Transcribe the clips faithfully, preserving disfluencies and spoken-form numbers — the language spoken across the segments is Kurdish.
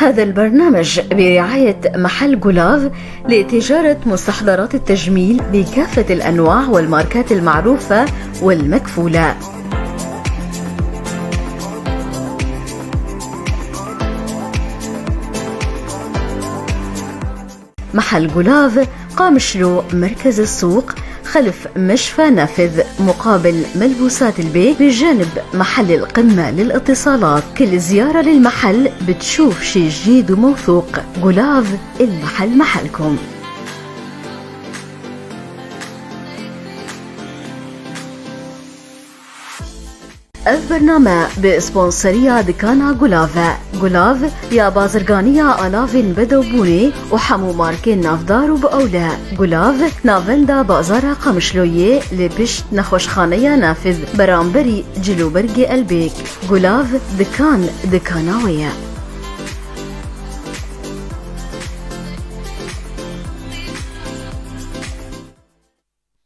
هذا البرنامج برعاية محل جولاف لتجارة مستحضرات التجميل بكافة الأنواع والماركات المعروفة والمكفولة. محل جولاف، قامشلو، مركز السوق، خلف مشفى نافذ، مقابل ملبوسات البيت، بجانب محل القمة للاتصالات. كل زيارة للمحل بتشوف شي جديد وموثوق. جولاف، المحل محلكم. Ev bername bi sponsoriya dikana Gulav e. Gulav ya bazirganiya alavên bedewbûnê û hemû markên navdar û bi ewle. Gulav navenda bazara Qamişloyê li pişt nexweşxaneya Nafiz beramberî Cilûbergê Elbêk. Gulav dikan dikana wê ye.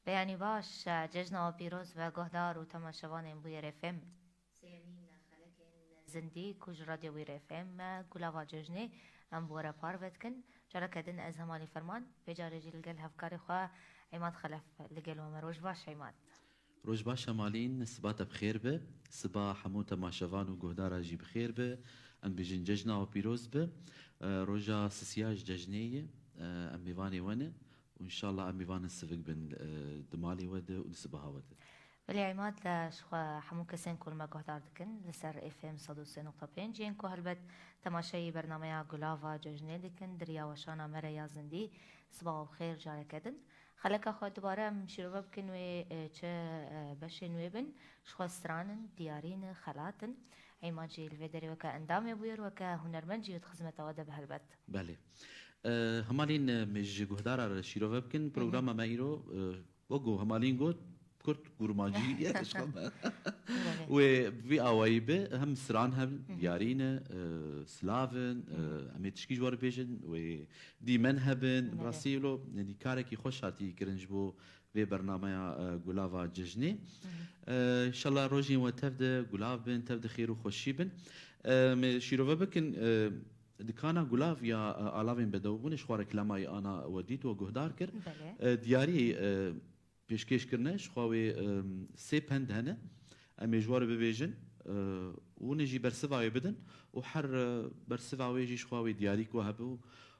Beyanî baş, cejna we pîroz be, guhdar û temaşevanên Bûyer F M. Sêyemîn xelekên zindî ku ji Radyo Bûyer F M me, Gulava Cejnê, em bi we re parve dikin. Careke din ez Hemalî Ferman, vê carê jî li gel hevkarê xwe Îmad Xelef li gel we me. Roj baş Îmad. Roj baş Hemalîn, siba te bi xêr be, siba hemû temaşevan û guhdara jî bi xêr be. Em dibêjin cejna we pîroz be. E, roja sisiya ji cejnê ye, e, em mêvanê we ne. Û înşallah em mêvanên sivik bin, e, di malê we de û di sibaha we de. Belê Îmad, e, ji xwe hemû kesên ku li me guhdar dikin li ser F M sed û sê nokta pênc yên ku helbet temaşeyî bernameya Gulava Cejnê dikin, di riya weşana me re ya zindî, siba we bi xêr careke din. Xeleka xwe dubare em şîrove bikin wê, e, çi, e, beşên wê bin, ji xwe stran in, diyarî ne, xelat in. Îmad jî li vê derê weke endamê Bûyer, weke hunermend jî di xizmeta we de be helbet. Belê. E, Hemalîn, e, me ji guhdara re şîrove bikin. Hı hı. Programa me îro, e, wek ku Hemalîn got, kurt kurmancî ye, ji xwe me. Belê. Wê bi vî awayî be, hem stran hebin, hı hı, diyarî ne, e, silav in, e, hı hı, em ê tişkî ji we re bêjin, wê dîmen hebin, belê, rastî lo, yanî karekî xweş hatî kirin ji bo vê bernameya, e, Gulava Cejnê. Hı hı. E, înşallah rojên we tev de gulav bin, tev de xêr û xweşî bin. E, me şîrove bikin, e, dikana Gulav ya, e, alavên bedewbûnê ji xwe reklamayê ana we dît, we guhdar kir. Belê. E, diyarî, e, pêşkêş kirine, ji xwe wê, e, sê pend hene. Em ê ji we re bibêjin, e, û hûn ê jî bersiva wê bidin û her, e, bersiva wê jî ji xwe wê diyarî ku hebû,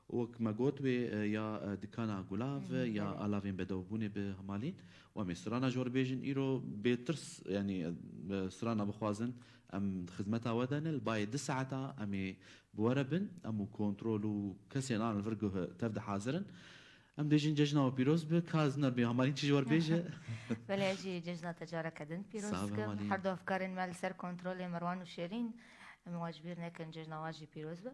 wek me got wê, e, ya, e, dikana Gulav, hmm, ya, belê, alavên bedewbûnê bi Hemalîn. Û em ê strana ji we re bêjin, îro bê tirs, yanî, e, strana bixwazin, em di xizmeta we de ne, li bayê du saeta em ê bi we re bin, em û kontrol û kesên an li vir guh tev de hazir in. Em dibêjin cejna we pîroz be, ka ez nermê Hemalîn çi ji we re bêje. Belê, ez jî cejna te careke din pîroz dikim. Sağ ol Hemalîn. Her du hevkarên me li ser kontrolê Merwan û Şêrîn, em ê we ji bîr nekin, cejna we jî pîroz be.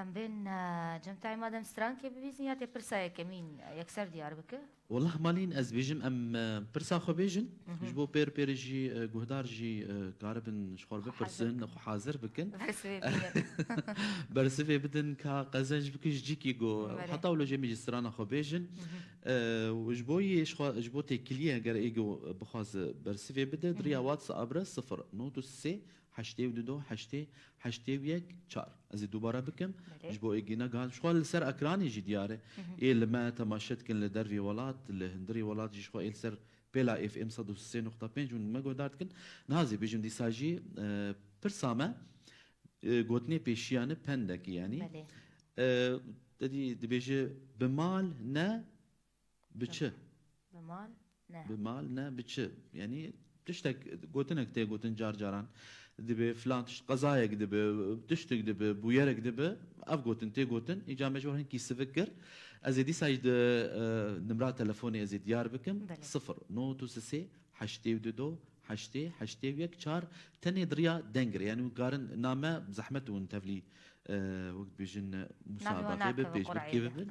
Em bên, e, cem te madem strankê bibîzin ya tê pirsa yekemîn, e, yekser diyar bike? Wela Hemalîn ez bêjim em, e, pirsa xwe bêjin. Mhm. Ji bo pêr pêrê jî, e, guhdar jî, e, karibin ji xwe re bipirsin, xwe hazir bikin. Bersivê bînin. Bersivê bidin ka qezenc bikin ji cîkî go. Belê. Heta wilo jê min jî strana xwe bêjin. Mhm. E, û ji bo yê ji xwe, ji bo têkiliyê eger êgo bixwaze bersivê bide, di riya, mhm, WhatsApp re sifir nod û sê heştê û du do heştê heştê û yek çar. Ez ê dubare bikim. Belê. Ji bo êgî negihan. Ji xwe li ser ekranê jî diyar e. Mhm. Ê li me temaşe dikin li dervê welat, li hundirê welat jî ji xwe ê li ser pêla F M sed û sê nokta pênc hûn me guhdar dikin. Niha ez ê bêjim dîsa jî, e, pirsa me, e, gotinê pêşiya ne pendekî yanî. Belê. E, te dî dibêje bi mal ne Bi çi? Bi mal ne. Bi mal ne, bi çi? Yanî tiştek, gotinek tê gotin car caran. Dibe filan tişt, qezayek dibe, tiştek dibe, bûyerek dibe. Ev gotin tê gotin. Îca me ji we hinkî sivik kir. Ez ê dîsa jî di, e, nimra telefonê ez ê diyar bikim. Belê. Sifir nod û sê heştê û du do heştê heştê û yek çar. Tenê di riya dengirê. Yanî hûn karin name zehmet hûn tevlî e, wek dibêjin, e, musabaqê be, pêşbirkê bibin.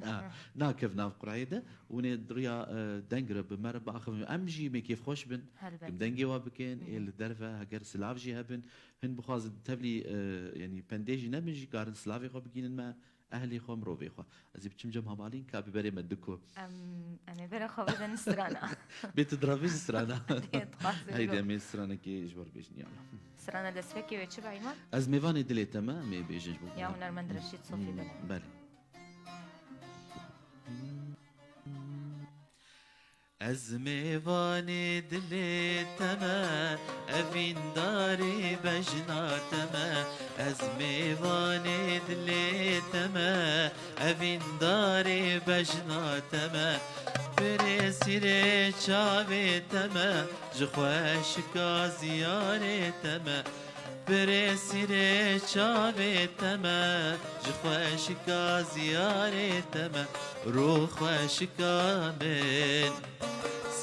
Nakev nav qureyê de. Hûn ê di riya, e, deng re bi me re biaxivin. Em jî ê kêfxweş bin. Helbet. Em dengê we bikin, ê li derve heger silav jî hebin. Hin bixwazin tevlî, e, yanî pendê jî nebin jî karin silavê xwe bigînin me. Ehlê xwe, mirovê xwe. Ez ê biçim cem hevalîn ka bi berê me diko. Em, em ê berê xwe bidin strana. Bê tu diravêjî strana. Dixwazim Heydi em ê stranekê ji wan bêjin ya. Strana destpêkê wê çi be Îman? Ez mêvanê dilê te me, em ê bêjin ji bo. Ya hunermend Reşîd Sofî bile. Belê. Ez mêvanê dilê te me, evîndarê bejna te me. Ez mêvanê dilê te me, evîndarê bejna te me. Birê sîrê çavê te me, ji xweşika ziyarê te me. Birê sîrê çavê te me, ji xweşika ziyarê te me, rû xweşika min,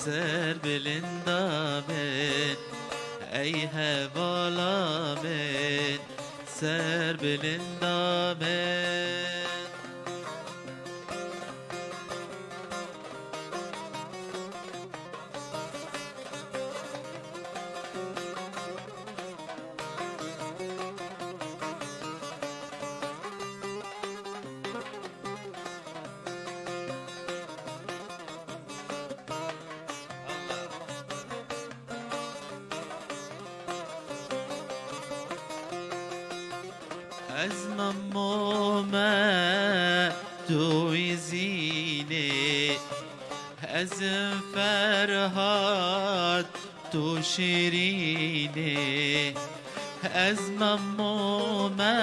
ser bilinda min, ey hevala min, ser bilinda min. Ez memo me, tu îzînê. Ez Ferhat, tu şirînê. Ez memo me,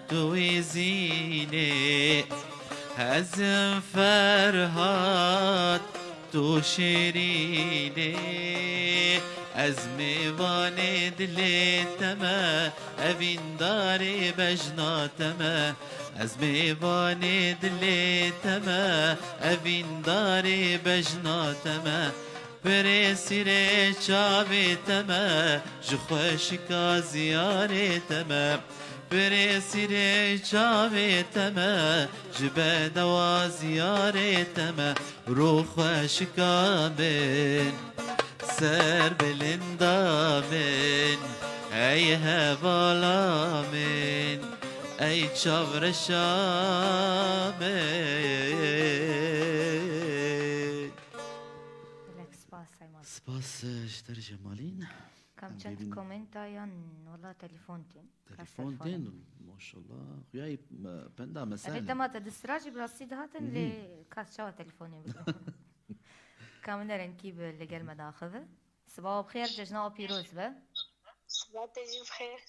tu îzînê. Ez Ferhat, tu şirînê. Ez mêvanê dilê te me, evîndarê bejna te me. Ez mêvanê dilê te me, evîndarê bejna te me. Birê sîrê çavê te me, ji xweşika ziyarê te me. Birê sîrê çavê te me, ji bedewa ziyarê te me. Rû xweşika min, ser bilinda min, ey hevala min, ey çavreşa min. Gelek spas, Seyman. Spas, e, ji te re Cemalîn. Kam çend komenta yan wala telefon tîn. Telefon tên, maşallah. Xuyayî, e, penda me ser. Erê dema te distira jî bi rastî dihatin, lê kas çawa telefonê bike? Ka min nerenkî bi li gel me daxive. Sibawa bi xêr, cejna we pîroz be. Siba te jî bi xêr.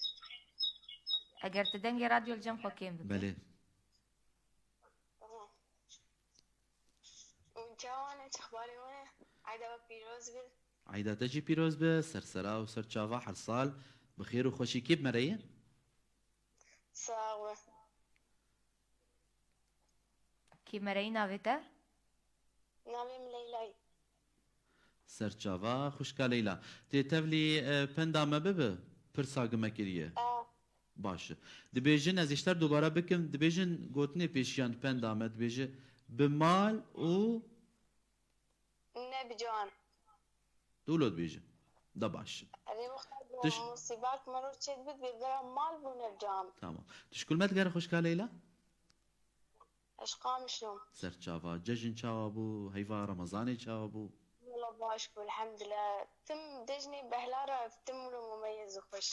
Eger tu dengê radyo li cem xwe kêm bike. Belê. Û çawa ne, çi xbarê we ne? Eyda we pîroz be. Eyda te jî pîroz be, ser sera û ser çava her sal bi xêr û xweşî. Kî bi me re ye? Sax be. Kî bi me re ye, navê te? Navê min Leyla ye. Ser çava, xwişka Leyla. Tê tevlî, e, penda me bibe, pirsa gi me kiriye. E. Baş e. Dibêjin, ez ê ji te re dubare bikim, dibêjin gotinê pêşiyan penda me, dibêje bi mal û Ne bi can. Dûlo dibêje. Da baş. Erê wexta Tiş- ku musîbet mero çêdibit, bêbera mal bû ne bi can. Tamam. Tu ji kulmet gere xwişka Leyla? Ez Qamişlo. Ser çava. Cejin çawa bû? Heyva Remezanê çawa bû? Wala baş bû, elhamdulillah. Tim cejnê behla re, tim wilo mumeyez û xweş.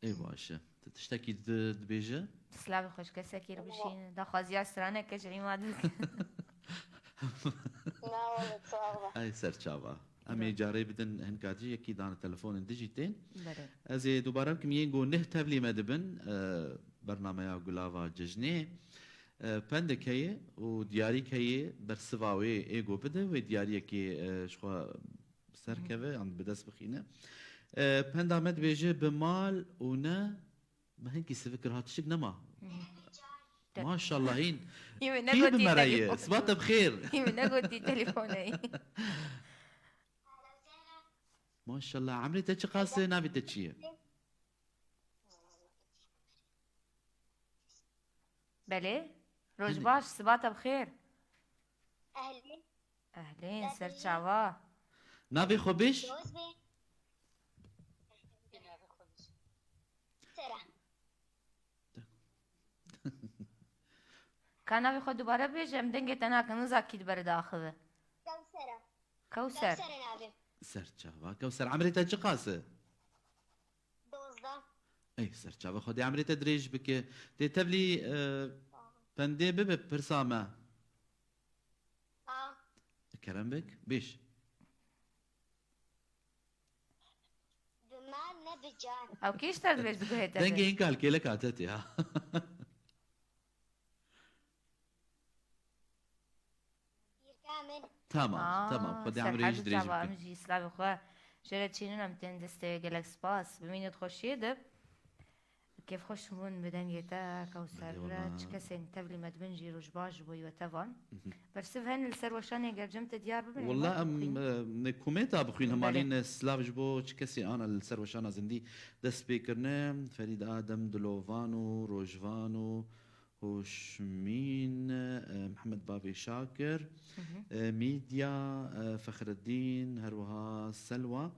Ê baş e. Tu tiştekî di-, dibêje? Silavê xweş, kesekî re bişîne. Daxwaziya straneke ji Îmad bike. Na, wala, sağ ol. Ay ser çava. Em ê carê bidin hinka cî yekî dane telefonên dijî tên. Belê. Ez ê dubare bikim yên ku neh tevlî me dibin, e, bernameya Gulava Cejnê. E, pendek heye û diyarîk heye, bersiva wê ê ku bide wê diyariyekê, e, ji xwe ser keve, yan bi dest bixîne. E, penda me dibêje bi mal û ne, me hinkî sivik kir, ha tiştik nema. Maşallah hîn. Hî min Kî bi negotî me re ye? Telefon. Siba te bi xêr. Hî min negotî telefonê. Maşallah. Emrê te çiqas e, navê te çi ye? Belê. Roj baş, siba te bi xêr. Ehlî. Ehlên, ser çava. Navê xwe bêj. Sera. Ka navê xwe dubare bêje, em dengê te nakin, niza kî di ber de axive. Kewser e. Kewser. Kewser e navê. Serçava. Kewser, emrê te çiqas e? Dozdeh. Ey, serçava, Xwedê emrê te dirêj bike. Tê tevlî, e, pendê bibe pirsa me. A. Kerem bik, bêj. Bi me ne bi can. Ew kê ji te dibêj di guhê te de? Dengê hîn kalkêlek hate tê, ha. Bîrka min. Tamam, Aa, tamam. Xwedê emrê serhedî jî dirêj çava, bike. Em jî slavê xwe jê re çînin, em tên destê wê, gelek spas. Bimînit xweşiyê de. Kêfxweş bûn bi dengê te, Kewser. Belê wela. Çi kesên tevlî me dibin jî roj baş ji bo wê tevan. Mhm. Bersiv hene li ser weşanê, ger cem te diyar bibin, Wela em, bixwîn. E, ne komêta bixwîn, Belê. Hemalîn, e, silav ji bo çi kesê ana li ser weşana zindî dest pê kirine. Ferîd Adem, Dilovan û Rojvan û Hoşmîn, e, Mihemed Bavê Şakir, Mhm. e, Mîdya, e, Fexreddîn, her wiha Selwa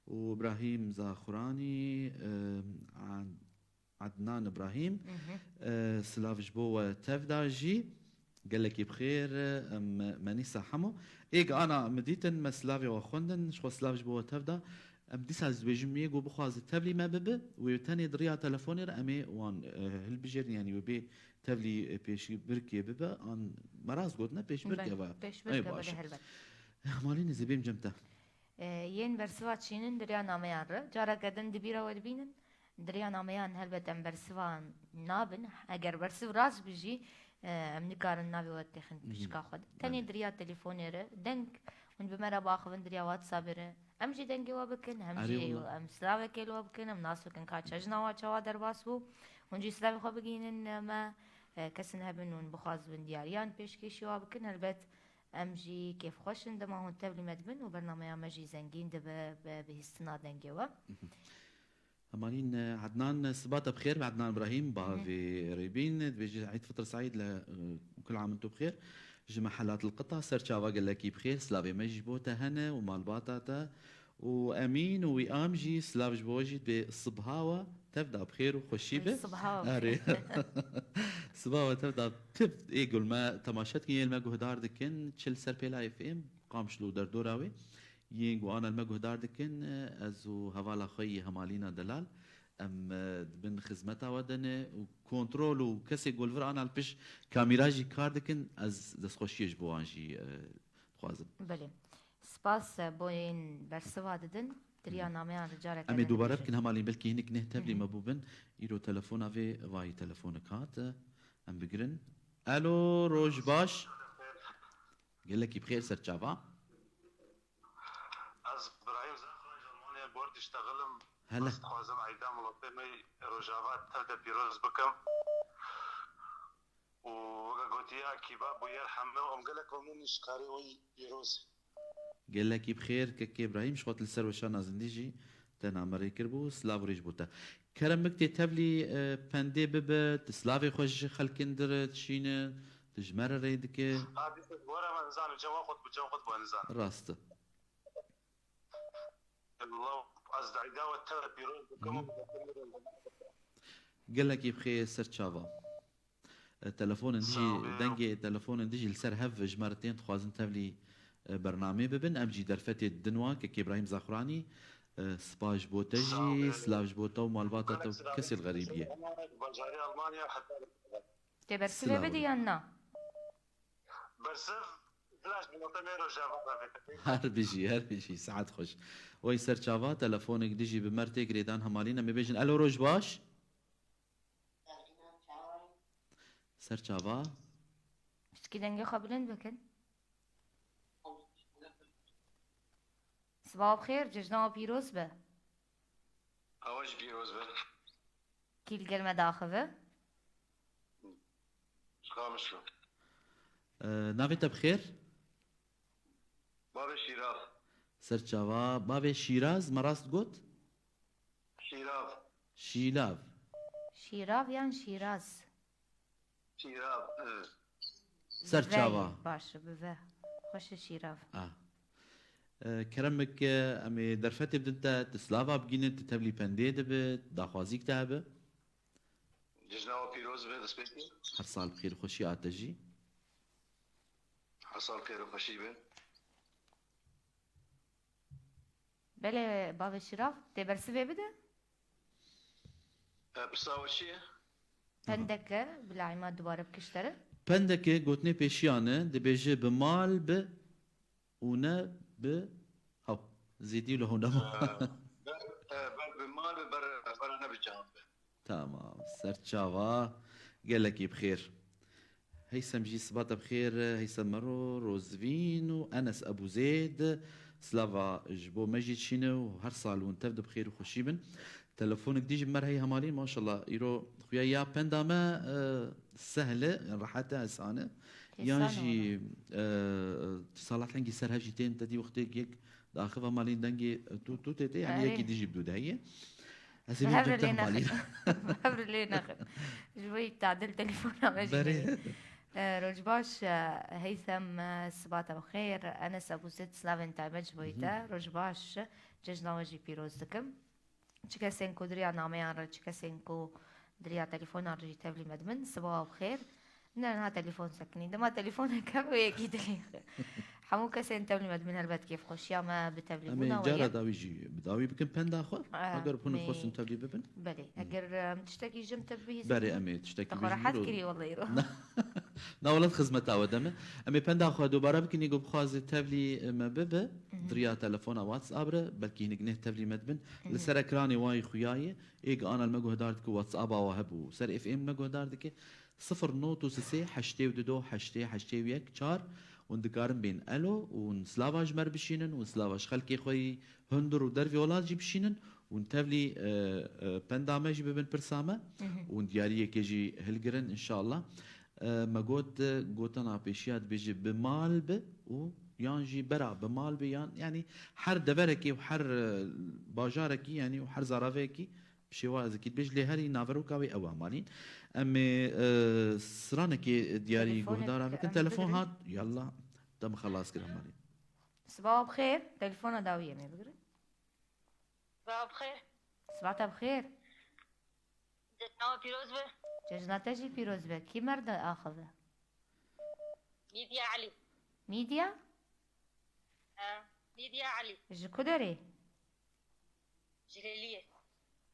û Îbrahîm Zaxuranî, e, Ad-, Adnan Îbrahîm, Mhm. e, silav ji bo we tev da jî. Gelekî bi xêr, em Menîsa hemû. Êk ana min dîtin, me silavê we xwendin, ji xwe silav ji bo we tev da. Em dîsa ez dibêjim, yê ku bixwaze tevlî me bibe, wê tenê di riya telefonê re em ê wan, e, hilbijêrin, yanî wê bê tevlî, e, pêşbirkê bibe, an me rast got, ne pêşbirk Be-, eva. Pêşbirk Ey, eva, baş e. Helbet. Malî nizî bêm cem te. E, yên bersiva çînin di riya nameyan re. Careke din di bîra we dibînin. Di riya nameyan helbet em bersivan nabin. Eger bersiv rast bi jî, e, em nikarin navê we têxin Mhm. pişka xwe de. Tenê Belê. di riya telefonê re deng hûn bi me re biaxivin di riya WhatsAppê re. Em jî dengê we bikin, hem Erê jî wela. em silavekê li we bikin, em nas bikin ka çejna we çawa derbas bû. Hûn jî silavê xwe bigihînin me, e, kesin hebin hûn bixwazibin diyariyan pêşkêşî we bikin. Helbet em jî kêfxweş in dema hûn tevlî me dibin û bernameya me jî zengîn dibe bi bihîstina dengê we. Mhm. Hemalîn, e, Ednan, e, siba te bi xêr be, Ednan Îbrahîm, Hı hı. bavê Rêbîn, dibêje Eîd Fitr Seîd li, e, kul am entum bi xêr. Ji me Helat li Qita, ser çava gelekî bi xêr, silavê me jî bo te hene û malbata te. Û Emîn û Wîam jî silav ji bo we jî dibê sibha we tev da bi xêr û xweşî be. Sibha we bi Erê. xêr. Sibha we tev da tiv ê gul me temaşe dikin, yên me guhdar dikin, çi li ser pêlayê fêm, Qamişlo û derdora wê. Yên ku ana li me guhdar dikin, ez û hevala xwe yê Hemalîna Delal, em, e, di bin xizmeta we de ne û kontrol û kesê ku li vir ana li pişt kamîra jî kar dikin, ez destxweşiyê ji bo wan jî, e, dixwazim. Belê. Spas, e, bo yên bersiva didin. Diriya Hı. nameyan rica re Em ê dubare bikin Hemalîn, belkî hinik neh tevlî Hı hı. me bûbin. Îro telefona vê, vayî telefonik hat, e, em bigirin. Alo, roj baş. Gelekî bi xêr, ser çava. Ez Birahîm Zexra ji Almanya bor diştexilim. Hele. Ez dixwazim Eyda Miletê me Rojava tev de pîroz bikim. Û weke gotiya Kîba Bûyer hemû em gelek memnûn in ji karê wî pîroz. Gelekî bi xêr, kekê Îbrahîm, ji xwe li ser weşana zindî jî te name rê kiribû, silav û rêz bo te. Kerem bik tê tevlî, e, pendê bibe, tu silavê xwe ji xelkin dire dişîne, tu ji me re rê dike. Ha, dîsa ji we re me nizanim, cem xwe, cem xwe bi we nizanim. Rast e. Wela ez di Eyda we tev pîroz dikim. Hı. Gelekî bi xêr, ser çava. E, telefonên dijî, Sağ ol, ya. dengê telefonên dijî li ser hev ji me re tên, dixwazin tevlî, e, bernameyê bibin. Em jî derfetê didin wan, kekê Îbrahîm Zaxuranî, e, spas ji bo te Sağ ol, jî, ya. silav ji bo te û malbata te û Silav kesê li xerîbiyê. Bajarê Almanya heta Tê bersivê Silav bidî û yan na? Bersiv, flash, bi nota me Rojava bavê. Her bijî, her bijî, saet xweş. Wey ser çava, telefonek dijî bi me re tê girêdan, Hemalîn, em ê bêjin, elo, roj baş. Ser çava. Piştî dengê xwe bilind bikin. Sibav xêr, cejna we pîroz be. Ew jî pîroz be. Kî li gel me daxive? Qamişlo. Ee, navê te bi xêr? Bavê Şîrav. Ser çava. Bavê Şîraz, me rast got? Şîrav. Şîlav. Şîrav yan Şîraz? Şîrav, e. Ser çava. Baş e, bi ve. Xweş e Şîrav. Ah. E, kerem bike, em ê derfetê bidin te, tu silava bigînin, tu tevlî pendê dibe, daxwazîk te hebe? Cejna we pîroz be, destpêkê. Her sal bi xêr û xweşî a te jî. Her sal bi xêr û xweşî be. Belê bavê Şirav, tê bersivê bide? E, pirsa we çi ye? Pendeke, bila îma dubare bike ji te re. Pendeke gotinê pêşiyan e, dibêje bi mal bi û ne bi hew. Zêdî û li hew nema. E, ber, e, ber bi mal bi, ber, ber ne bi can bi. Tamam. Serçava gelekî bi xêr. Heysem jî sibata bi xêr, Heysem Mero, Rozvîn û Enes Ebûzêd. Slava ji bo me jî dişîne û her sal hûn tev de bi xêr û xweşî bin. Telefonek dî jî bi me re heye hemalî, maşallah. Îro xuya ya penda me, e, sehl e, rehet e, esan e. Yan jî, e, salat hengî ser hev jî tên te dî wextê yek diaxive hemalî dengê tu, tu tê tê, yani yekî dî jî bi dû de heye. Ez ê vê cem te hemalî. Hev re lê nexin. Ji bo yî tadil telefona me jî heye. E, roj baş, e, Heysem, e, sibata bi xêr. Enes Ebûzêd, slavên taybet ji bo yî te. Roj baş, cejna we jî pîroz dikim. Çi kesên ku diriya nameyan re, çi kesên ku diriya telefonan re jî tevlî me dibin, sibawa bi xêr. Ne niha telefon sekinî. Dema telefonek hebe wê yekî dilê xwe. Hemû kesên tevlî me dibin helbet kêfxweşiya me bi tevlîbûna we ye. Em ê cara dawî jî bi dawî bikin penda xwe. Eger hûn xwestin tevlî bibin. Belê. Eger, em, tiştekî ji min te bihîstin. Berê em ê tiştekî bêjin. Te xwe rehet kirî wellahî ro. Na welat xizmeta we de me. Em ê penda xwe dubare bikin, ê ku bixwaze tevlî me bibe, di riya telefona WhatsApp re, belkî hinek neh tevlî me dibin. Li ser ekranê wayî xuya ye. Ê ku ana li me guhdar dike, WhatsApp-a we hebû, ser F M me guhdar dike. Sifir not û sisê heştê û du do heştê heştê û yek çar, hûn dikarin bên elo û hûn slava ji me re bişînin û slava ji xelkê xwe yî hundir û dervê welat jî bişînin û hûn tevlî, e, e, penda me jî bibin pirsa me û hûn diyariyekê jî hilgirin înşallah. E, me got, e, gotina pêşiya dibêje bi mal bi û yan jî bera bi mal bi yan, yanî her deverekê û her, e, bajarekî, yanî û her zaraveyekî bi şêwazekî dibêj, lê herî naveroka wê ew e malîn. Em ê, e, stranekê diyarî guhdara bikin. Telefon hat, yallah, te min xelas kir malîn. Sibawa bi xêr, telefona dawî em ê bigirin. Sibawa bi xêr. Sibata bi xêr. Cejna we pîroz be. Cejna te jî pîroz be. Kî me re diaxive? Mîdya Elî. Mîdya? He, Mîdya Elî. Ji ku derê? Ji Lêliyê.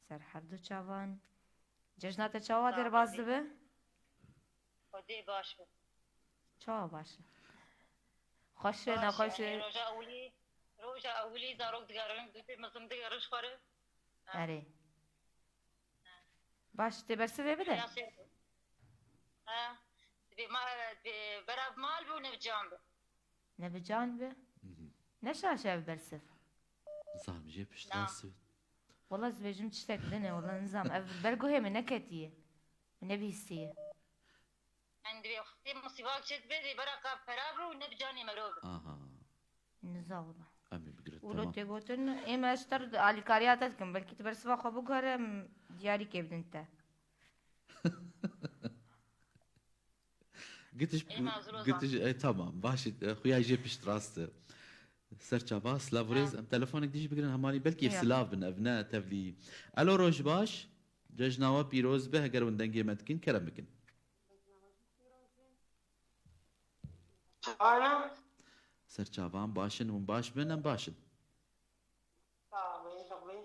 Ser her du çavan. Cejna te çawa derbas dibe? Xwedê baş be. Çawa baş e? Xweş e, nexweş e? Roja ewilî, roja ewilî zarok digerin, dûtê mezin digerin ji xwe re. Erê. Baş, tê bersivê bide. He. Dibê ma, dibê bera bi mal be û ne bi can be. Ne bi can be? Ne şaş e ev bersiv. Nizam jê pişt rastî. Wala ez dibêjim tiştek din e, wala nizam. Ev ber guhê min neketiye. Min nebihîstiye. Em divê wextê misîbak çêdibe, dê bera ka pera bi û ne bi canê mero bi. Aha. Niza wala. Em ê bigirin, wilo tamam. Tê gotin, ê me ji te re alîkariya te dikim. Belkî tu bersiva xwe biguhere, em diyarîkê bidin te. Gitiş, ê mazur o gitiş, zaman. E, tamam, baş e, xuya jê pişt rast e. Serçava, silav û rêz, ha. Em telefonek dî jî bigirin, hemanî belkî silav bin, ev ne tevlî. Alo, roj baş. Cejna we pîroz be, heger hûn dengê me dikin, kerem bikin. Çawa ne? Serçavan baş in, hûn baş bin, em baş in. Sağ olun, sağ olun.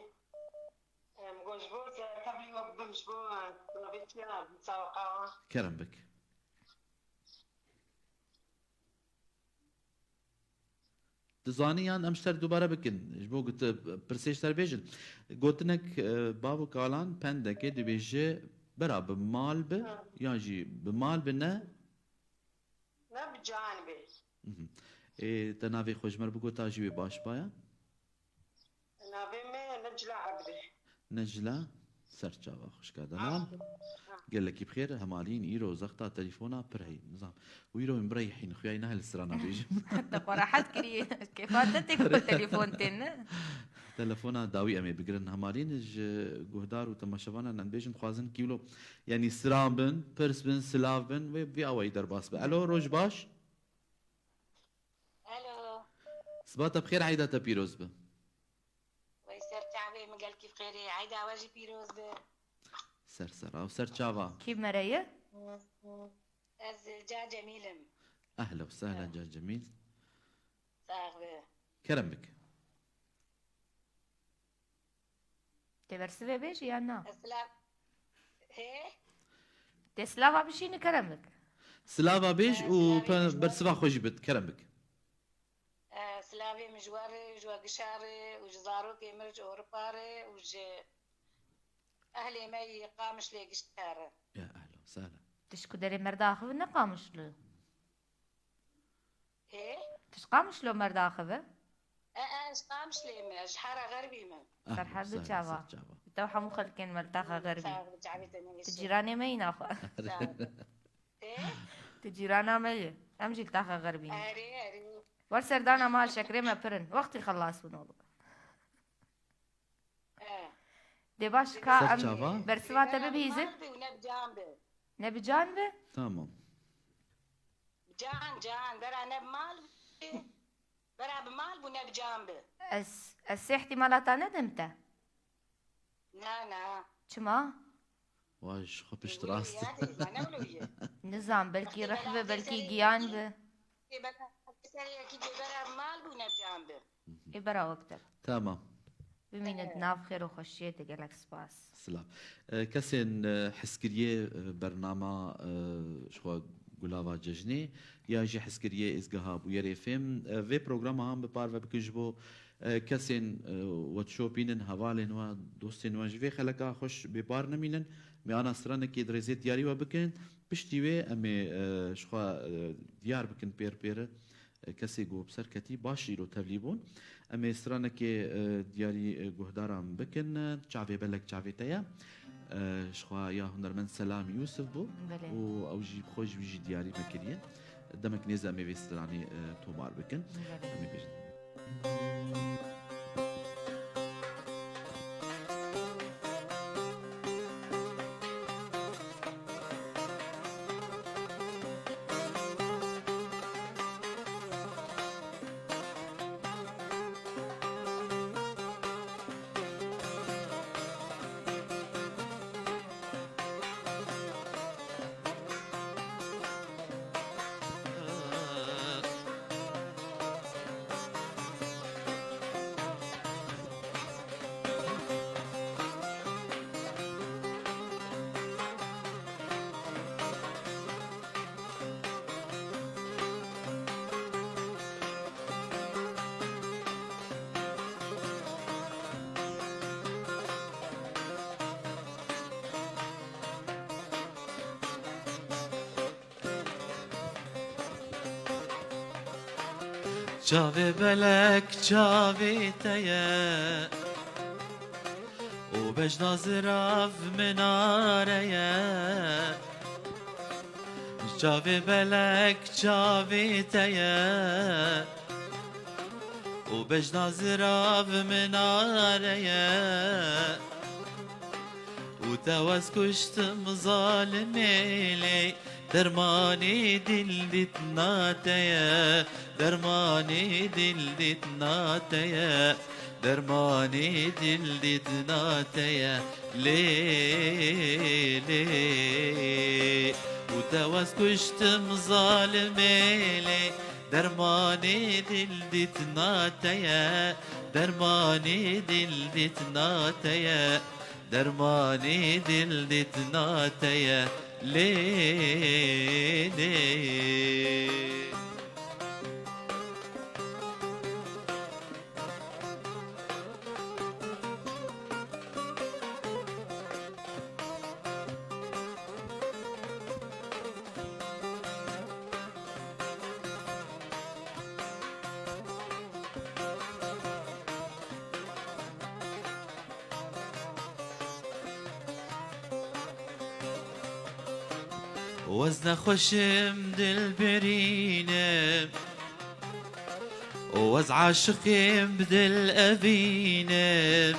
Em, got ji bo te tevlî we bibim ji bo, e, navê çi ye? Sawaqa. Kerem bik. Dizanî yan em ji te re dubare bikin? Ji bo ku tu pirsê ji te re bêjin. Gotinek, e, bav û kalan pendeke dibêje bera bi mal bi, ha, yan jî bi mal bi ne? Ne bi can bi. Mhm. Ê, te navê xwe ji me re bigota jî wê baş baya? Navê me Necla Ebdî. Necla, serçava xwişka delal. Ha. Gelekî bi xêr, hemalîn îro zexta telefona pir heyî. Nizam. Û îro min bireyhîn, xuyayî nahil strana bêjim. Te xwe rehet kiriye. Kêfa te tê ku telefon tên, ne? Telefona dawî em ê bigirin. Hemalîn ji guhdar û temaşevanan em bêjin, dixwazin kîlo, yanî stran bin, pirs bin, silav bin, wê bi vî awayî derbas be. Elo, roj baş. Alo. Sibata bi xêr, eyda te pîroz be. Wey ser çavê min gelkî bi xêrê, eyda we jî pîroz be. Ser sera û ser çava. Kî mere ye? Ez Ca Cemîl im. Ehlen û sehlen Ca Cemîl. Sax be. Kerem bik. Tê bersivê bêjî ya na? Silav. Hê? Tê silava bişînî kerem bik. Silava bêj û bersiva xwe jî bid kerem bik. E, silavê min ji we re, ji we gişa re û ji zarokê min ji Ewropa re û ji ehlê me yê Qamişlê gişa re. Ya ehlen sehlen. Tişt ku derê merdaxivin ne Qamişlo. Hê? Tişt Qamişlo merdaxive? E, e, ji Qamişlê me, ji Hera Xerbî me. Ser her du çava. Te û hemû xelkên merdaxa Xerbî. Sağ ol, çavê te ne. Tu cîranê me yî naxwe. Sağ ol. Hê? Tu cîrana me yî. Em jî li taxa Xerbî ne. Erê, erê. Wer serdana mal şekrê me pir in. Wextî xelas bûn oğlum. He. Dê baş ka em bersiva te bibihîzin. Ne bi mal bi û ne bi can bi. Ne bi can bi? Tamam. Bi can, can. Bera ne bi mal bi. Bera bi mal bi û ne bi can bi. Ez, ez sê ihtimala te nedim te. Na, na. Çima? Wa ji xwe pişt rast. Nizam, belkî rih be, belkî giyan be. Ê bera bi mal bû, ne bi can bi. Ê bera wek te. Tamam. Bimîne di nav xêr û xweşiyê de, gelek spas. Silav. E, kesên, e, hezkiriyê, e, bernama, e, ji xwe gulava cejnê, ya jî hezkiriyê êzgeha bûyerê fêm, e, vê programa han bi parve bikin ji bo E, kesên, e, we dişopînin, hevalên we, dostên we ji vê xeleka xweş bêpar nemînin. Em ê ana stranekê di rêzê diyarî we bikin. Piştî wê em ê, e, ji xwe, e, diyar bikin pêr pêr, e, kesê ku bi ser ketî baş îro tevlî bûn. Em ê stranekê, e, diyarî, e, guhdaran bikin. Çavê belek çavê te ye. E, ji xwe ya hunermend Selam Yûsif bû. Belê. Û ew jî bi xwe ji wî jî diyarî me kiriye. Demek nêz em ê vê stranê, e, tomar bikin. Belê. Em ê bêjin. Çavê belek çavê te ye û bejna zirav minare ye. Çavê belek çavê te ye û bejna zirav minare ye. Û te wez kuştim zalimê lê dermanê dil dîtina te ye, dermanê dil dîtina te ye, dermanê dil dîtina te ye lê, lê. Û te wez kuştim zalimê lê dermanê dil dîtina te ye, dermanê dil dîtina te ye. Dermanê dil dîtina te ye lê, lê. Wez nexweşim dilbirînim, wez aşiqim bi dil evînim.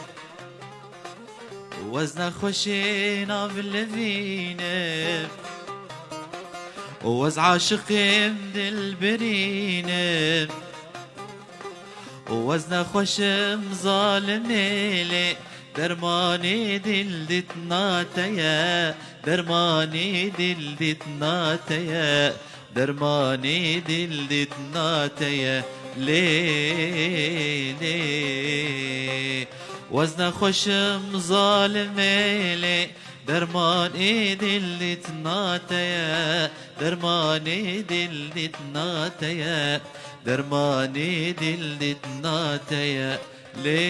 Wez nexweşê nav livînim, wez aşiqim dilbirînim. Wez nexweşim zalimê lê Dermanê dil ditna te ye, dermanê dil ditna te ye, dermanê dil ditna te ye, lê, lê. Wezne xweşim zalimê lê, dermanê dil ditna te ye, dermanê dil ditna te ye, dermanê dil ditna te ye. Lê,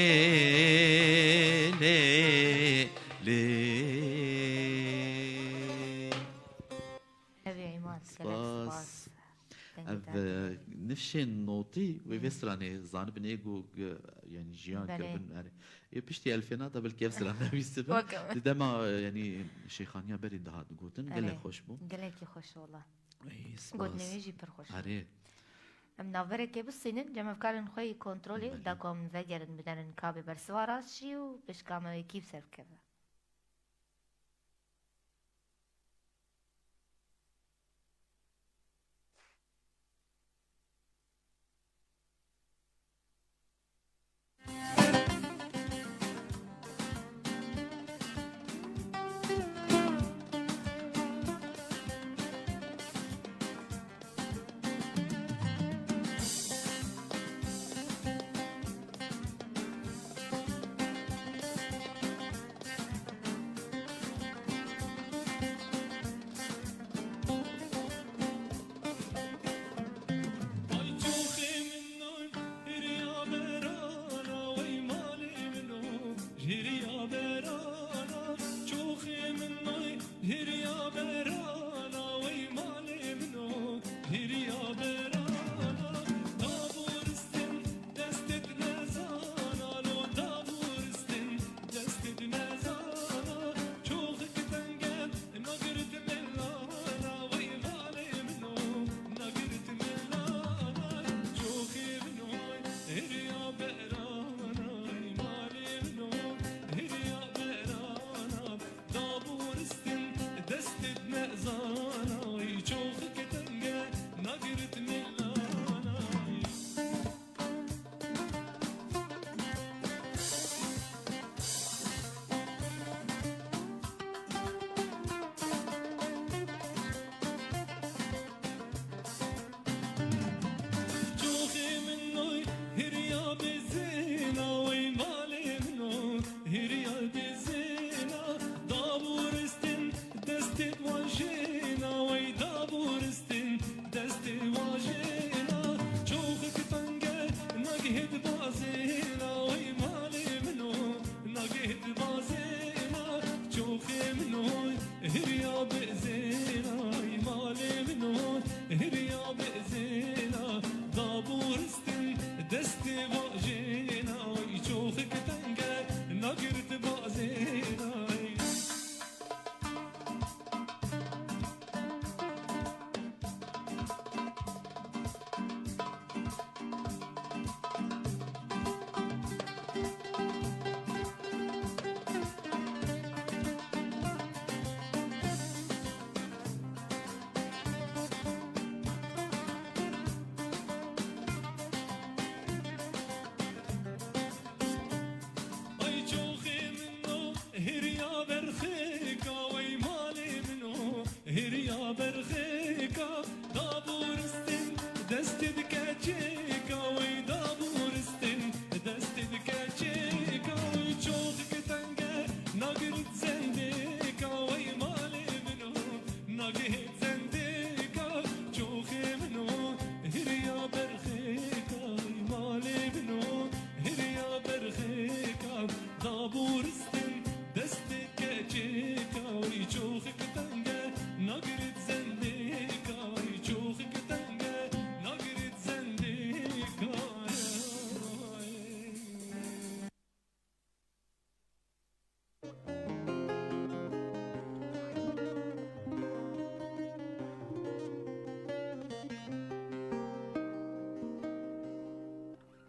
lê, lê. Evê Îmad, gelek spas. Spas. Dengê Ev, te. E, nifşên notî wê vê stranê zanibin ê ku, e, yanî jiyan Belê. Kiribin, erê. Ê piştî elfêna de belkî ev stran nivîsibe. Weke min. Di dema, e, yanî şêxaniya berê dihat gotin, Erê. Gelek xweş bû. Gelekî xweş wela. Ey, spas. Gotinê wê jî pir xweş bû. Erê. Em navberekê bisînin, cem ev karin xwe yî kontrolê, Belê. Da ku em vegerin biderin kabê bersiva rast jî û pişka me wê kî bi ser bikeve.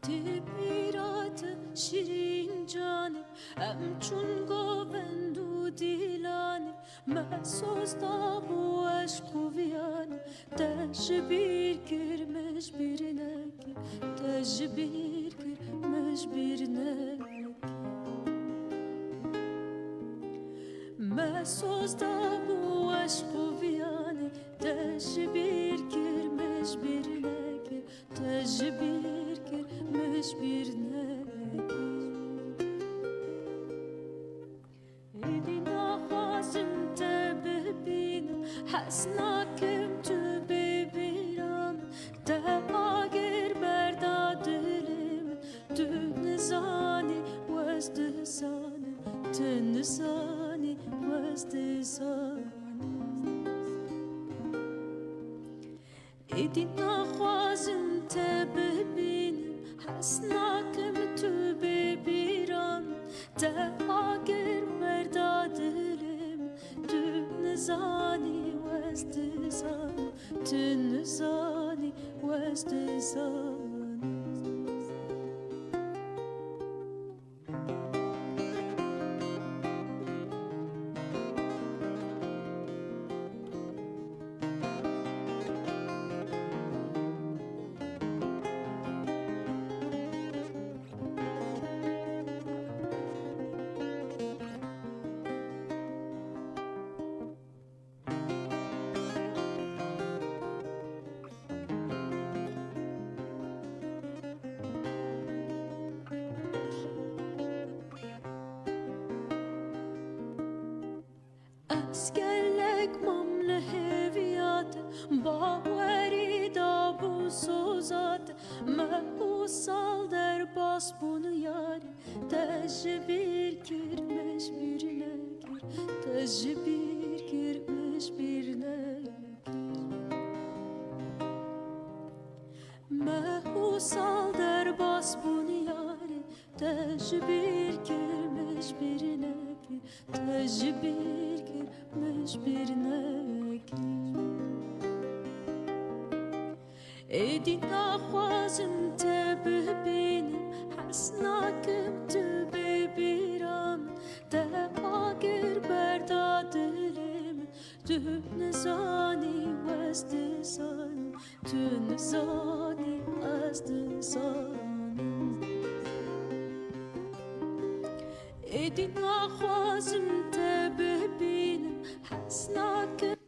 Ti pîrat şirîn canê, em çûn govend û dîlanê, me soz da bû eşq û viyanê, te ji bîr kir, min ji bîr nekir, te ji bîr kir, min ji bîr nekir. Soz da bû eşq û viyanê, te ji bîr kir, min ji bîr nekir, te ji bîr kir, min ji bîr nekir. Êdî naxwazim te bibînim, hez nakim tu bê bîra min, te agir berda dilê min, tu nizanî, ez dizanim, tu nizanî, ez dizanim. Êdî naxwazim te bibînim, hez nakim tu bê bîra min, te agir berda dilê min, tu nizanî, ez dizanim, tu nizanî, ez dizanim. Ez gelek mam li hêviya te, bawerî dabû soza te, meh û sal derbas bûn yarê, te ji bîr kir, min ji bîr nekir, te ji bîr kir, min ji bîr nekir. Meh û sal derbas bûn yarê, te ji bîr kir, min ji bîr nekir, te ji bîr kir, min ji bîr nekir. Êdî naxwazim te bibînim, hez nakim tu bê bîra min, te agir berda dilê min, tu nizanî, ez dizanim, tu nizanî, ez dizanim. Êdî naxwazim te bibînim, hez nakim.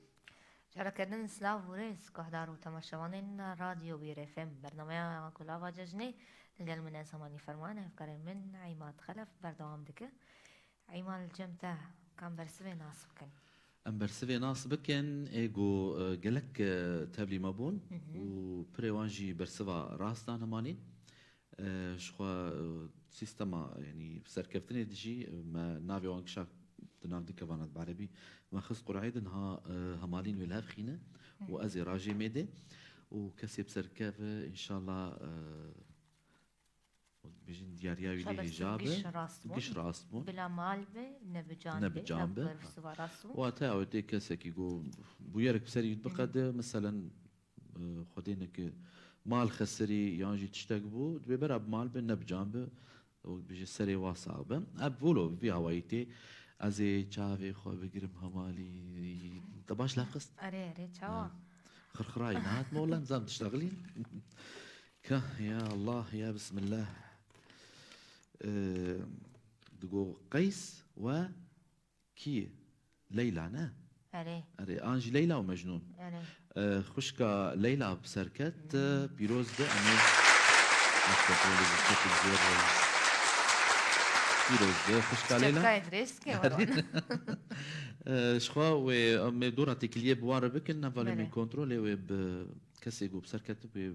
Çarekirin, silav û rêz, guhdar û temaşevanên Radyo Wîr F M. Bernameya Gulava Cejnê li gel min ez Hemanî Ferman, hevkarê min Îmad Xelef berdewam dike. Îmad, li cem te, ka em bersivê nas bikin. Em bersivê nas bikin, ê ku, e, gelek, e, tevlî me bûn Hı hı. û pirê wan jî bersiva rast dan Hemanî. E, ji xwe, e, sîstema, yanî serkeftinê dijî, e, me navê wan gişa di nav du kevana di erebî me xist qur'ê de, niha, e, Hemalîn wê li hev xîne û ez ê rajê mêdê û kesê bi serkev, e, înşallah, e, bêjin diyariya wî lê hêja be. Giş rast bûn. Giş rast bûn. Bila mal be, ne bi can be. Ne bi can be. Ev bersiva rast bûn. Wate ew tê kesekî ku bûyerek bi serî biqede, meselen, e, Xwedê neke mal xesirî yan jî tiştek bû, dibê bera bi mal be, ne bi can be, wek bêje serê wa sax be. Ev wilo bi vî hawayî tê, ez ê çavê xwe bigirim Hemalî. Te baş laf xist? Erê, erê, çawa? Ha. Xirxirayî nehat mola, nizam tiştexilî. Ka, ya Allah, ya Bismillah. E, digo Qeys we Kî? Leyla ne? Erê. Erê, an jî Leyla û Mecnûn. Erê. E, xwişka Leyla bi ser ket, Hmm. pîroz be, em ê Maşallah, pîroz be, xwişka Leyla. Çepkayê dirêj dike, Erê. E, ji xwe wê, em ê dora têkiliyê bi wan re bikin, ne valê Belê. min kontrolê wê bi kesê ku bi ser ketibû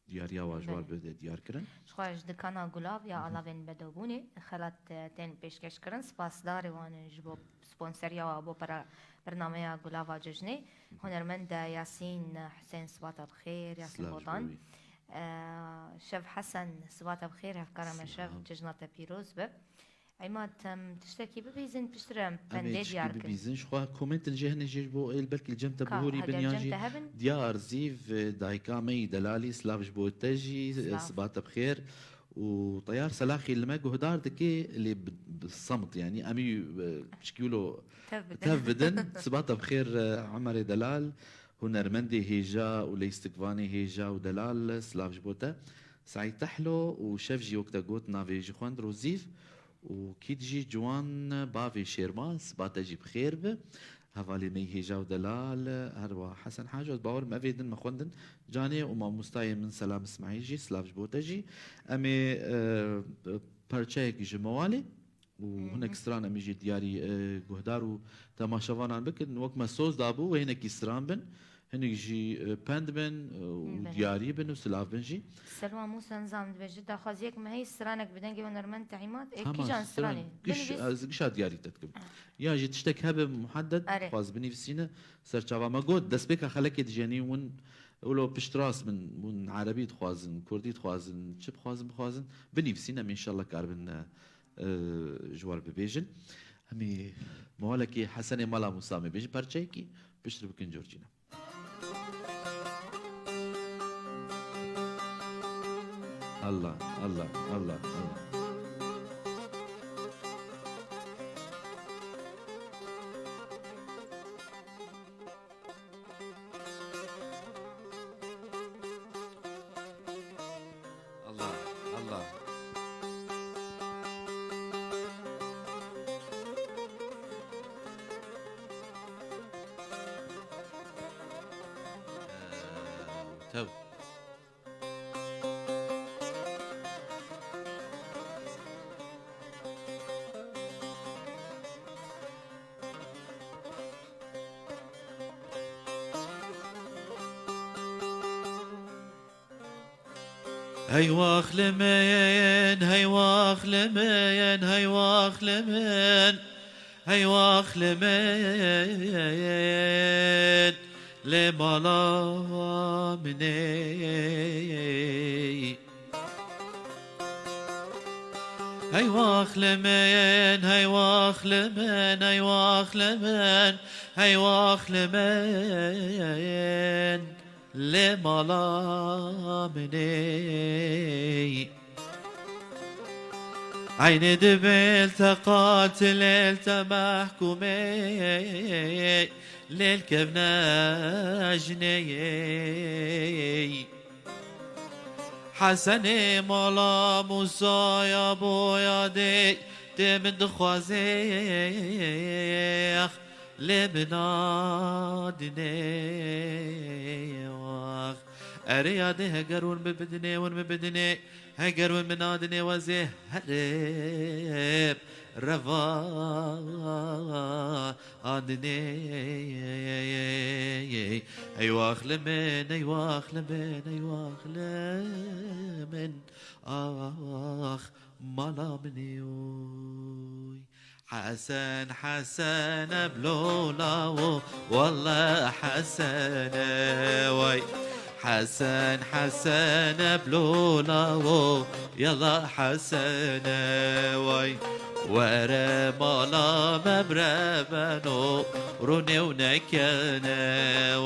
diyariya wa ji wan Belê. bide diyar kirin. Ji xwe ji dikana Gulav ya Hı hı. Alavên Bedewbûnê xelat, e, tên pêşkeş kirin. Spasdarê wan in ji bo sponseriya wa bo pera-, bernameya Gulava Cejnê. Hı hı. Hunermend Yasîn Husên, sibata bi xêr, Yasîn Silav ji Botan. bo wî. E, Şev Hesen, sibata bi xêr, hevkara me Şev, Silav. cejna te pîroz be. Îmad, em tiştekî bibîzin, piştre em Em ê pendê tişkî diyar kin. bibîzin. Ji xwe komentên jê hene jê ji bo êl belkî li cem te Ka, bihûrî bin heger yan cem jî te hebin? Diyar Zîv, e, dayika me yî Delalî, silav ji bo te jî, e, Silav. sibata bi xêr. Û Teyar Selaxî li me guhdar dike, lê bi, bi semt, yanî em ê, e, pişkî wilo Tev bidin. tev bidin. Sibata bi xêr, e, Emerê Delal, hunermendê hêja û leyîstikvanê hêja û delal, silav ji bo te. Seîd Tehlo û Şev jî wek te got navê jî xwend Rozîv. Û kî dijî ciwan bavê Şêrmaz, ba te jî bi xêr bi. Hevalê me yî hêja û delal, her wa Hesen Haco, ez bawer im evê din me xwendin. Canê û mamostayê min Selam Îsmaîl jî, silav ji bo te jî. Em ê, e, perçeyek ji Mewalê û Hı hı. hinek stran em ê jî diyarî, e, guhdar û temaşevanan bikin. Wek me soz dabû, wê hinekî stran bin. Hinek jî, e, pend bin, e, û Belê. diyarî bin û silav bin jî. Selma Musa nizam dibêje, daxwaziyek me heye, stranek bi dengê hunermend Tehîmat, ê Hema kîjan stran stranê? Giş, Binivîs. ez gişa diyarî te dikim. Ah. Ya jî tiştek hebe muheddet, Erê. xwaz binivîsîne, serçava me got, destpêka xelekê dijenî win, wilo piştrast bin, win erebî dixwazin, kurdî dixwazin, çi bixwazin, bixwazin, binivîsîne, em înşallah karibin, e, e, ji we re bibêjin. Em ê mewalekê Hesenê Mala Musa me bêjin, perçeyekî, piştre bikin corcîne. Allah, Allah, Allah, Allah. Allah, Allah. Ee, tev. Hey wax li min, hey wax li min, hey wax li min, hey wax li min, lê mala min ê. Hey wax li min, hey wax li min, hey wax li min, hey wax li min. Lê mala min ê. Eynê dibe li te qatil, li te mehkûm ê, lê li kevne jinê yê. Hesenê mala Musaya boya dê, dê min dixwazê. Lê min nadinê wax. Erê ya dê heger hûn min bidinê, hûn min bidinê. Heger hûn min nadinê, wezê herib reva andinê. Ey wax li min, ey wax li min, ey wax li min. Ax mala min ê oy. Hesen, Hesen, eblola wo, walla Hesen, e, way. Hesen, Hesen, eblola wo, yalla Hesen, e, way. Were mala me bire beno, rûnê û nekene,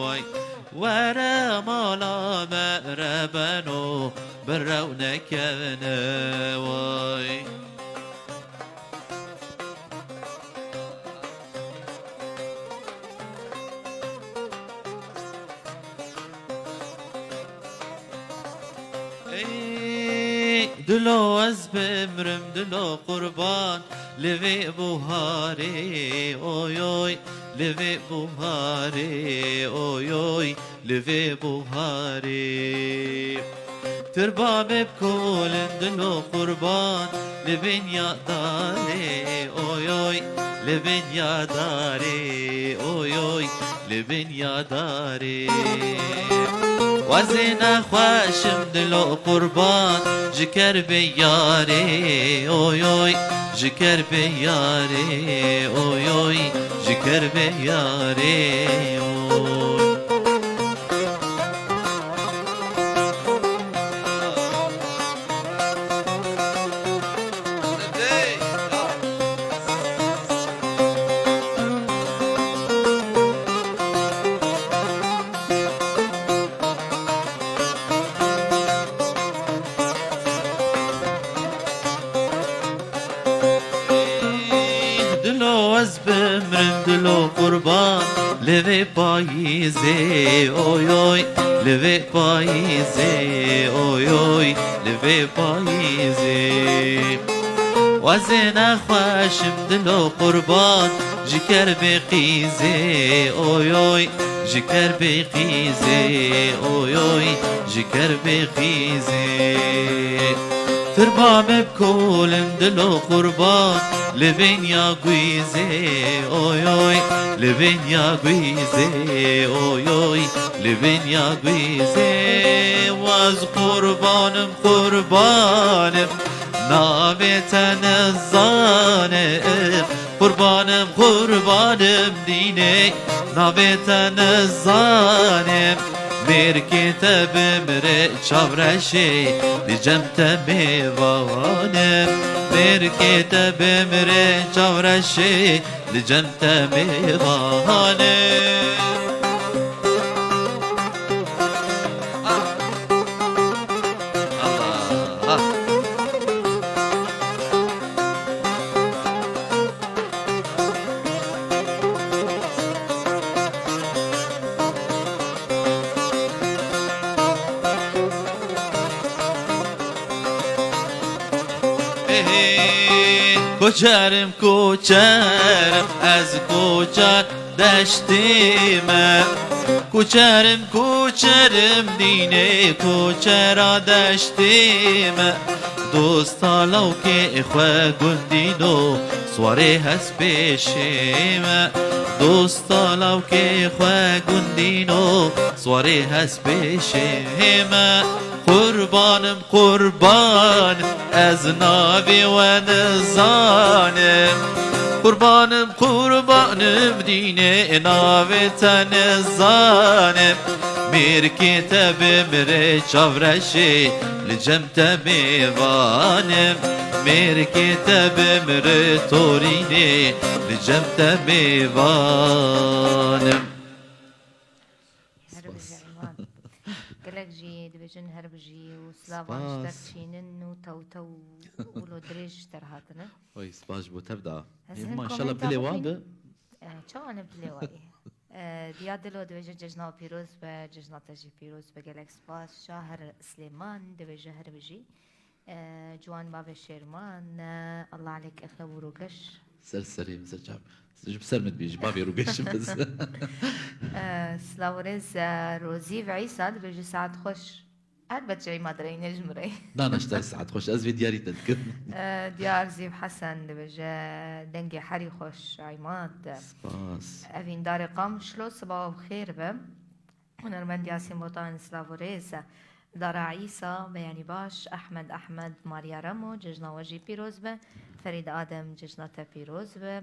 way. Were mala me bire beno, bire û nekene, way. Ey, dilo ez bimrim, dilo qurban, li vê buharê, oy, oy, li vê buharê, oy, oy, li vê buharê. Tirba me bi kolin dilo qurban, li bin ya darê, oy, oy, li bin ya darê, oy, oy, li bin ya darê. Wezê nexweşim dilo qurban, ji kerbê yarê, oy, oy, ji kerbê yarê, oy, oy, ji kerbê yarê, oy. Dilo ez bimrim, dilo qurban, li vê payîzê, oy, oy, li vê payîzê, oy, oy, li vê payîzê. Wezê nexweşim dilo qurban, ji kerbê qîzê, oy oy, ji kerbê qîzê, oy oy, ji kerbê qîzê. Tirba me bi kolim dilo qurban, li vênya guîzê, oy oy, li vênya guîzê, oy oy, li vênya guîzê. Wez qurbanim, qurbanim, navê te nizanim. Qurbanim, qurbanim dînê, navê te nizanim. Mêrkê te bimire çavreşê, li cem te mêvanim. Mêrkê te bimire çavreşê, li cem te mêvanim. Allah. Koçerim, koçerim, ez koçer deştê me. Koçerim, koçerim, dînê koçera deştê me. Dosta lawkê xwe gundîno, swarê hespê şê me. Dosta lawkê xwe gundîno, swarê hespê şê me. Qurbanim, qurban, ez navê we nizanim. Qurbanim, qurbanim, dînê navê te nizanim. Mêrkê te bimire çavreşê, li cem te mêvanim. Mêrkê te bimire torînê, li cem te mêvanim. Her bijî Îman. Gelek jî dibêjin her bijî û silavan ji te Spas. Çînin û tew tew û wilo dirêj ji te re hatine. Oy, spas ji bo tev da. Ez Ê, hin maşallah komenta dilê wan bixwînim. Bi. E, çawa ne dilê wayî? E, Diya Dilo dibêje cejna pîroz be, cejna te jî pîroz be, gelek spas. Şaher Silêman dibêje her bijî. E, Ciwan bavê Şêrman, e, Allah aleyk exe û Rûgeş. Ser serê min, ser çav. Ji bi ser min dibêjî, bavê Rûgeş. E, silav û rêz, e, Rozî ve Îsa dibêje saet xweş. Elbet ji Îmad re, ne ji min re. Na, na, ji te saet xweş. Ez vê diyarî te dikim. E, Diyar Zîv Hesen dibêje dengê herî xweş Îmad. Spas. Evîndarê Qamişlo, sibawa bi xêr be. Hunermend Yasîn Botan, silav û rêz. Dara Îsa, beyanî baş. Ehmed Ehmed, Maria Remo, cejna we jî pîroz be. Ferîd Adem, cejna te pîroz be.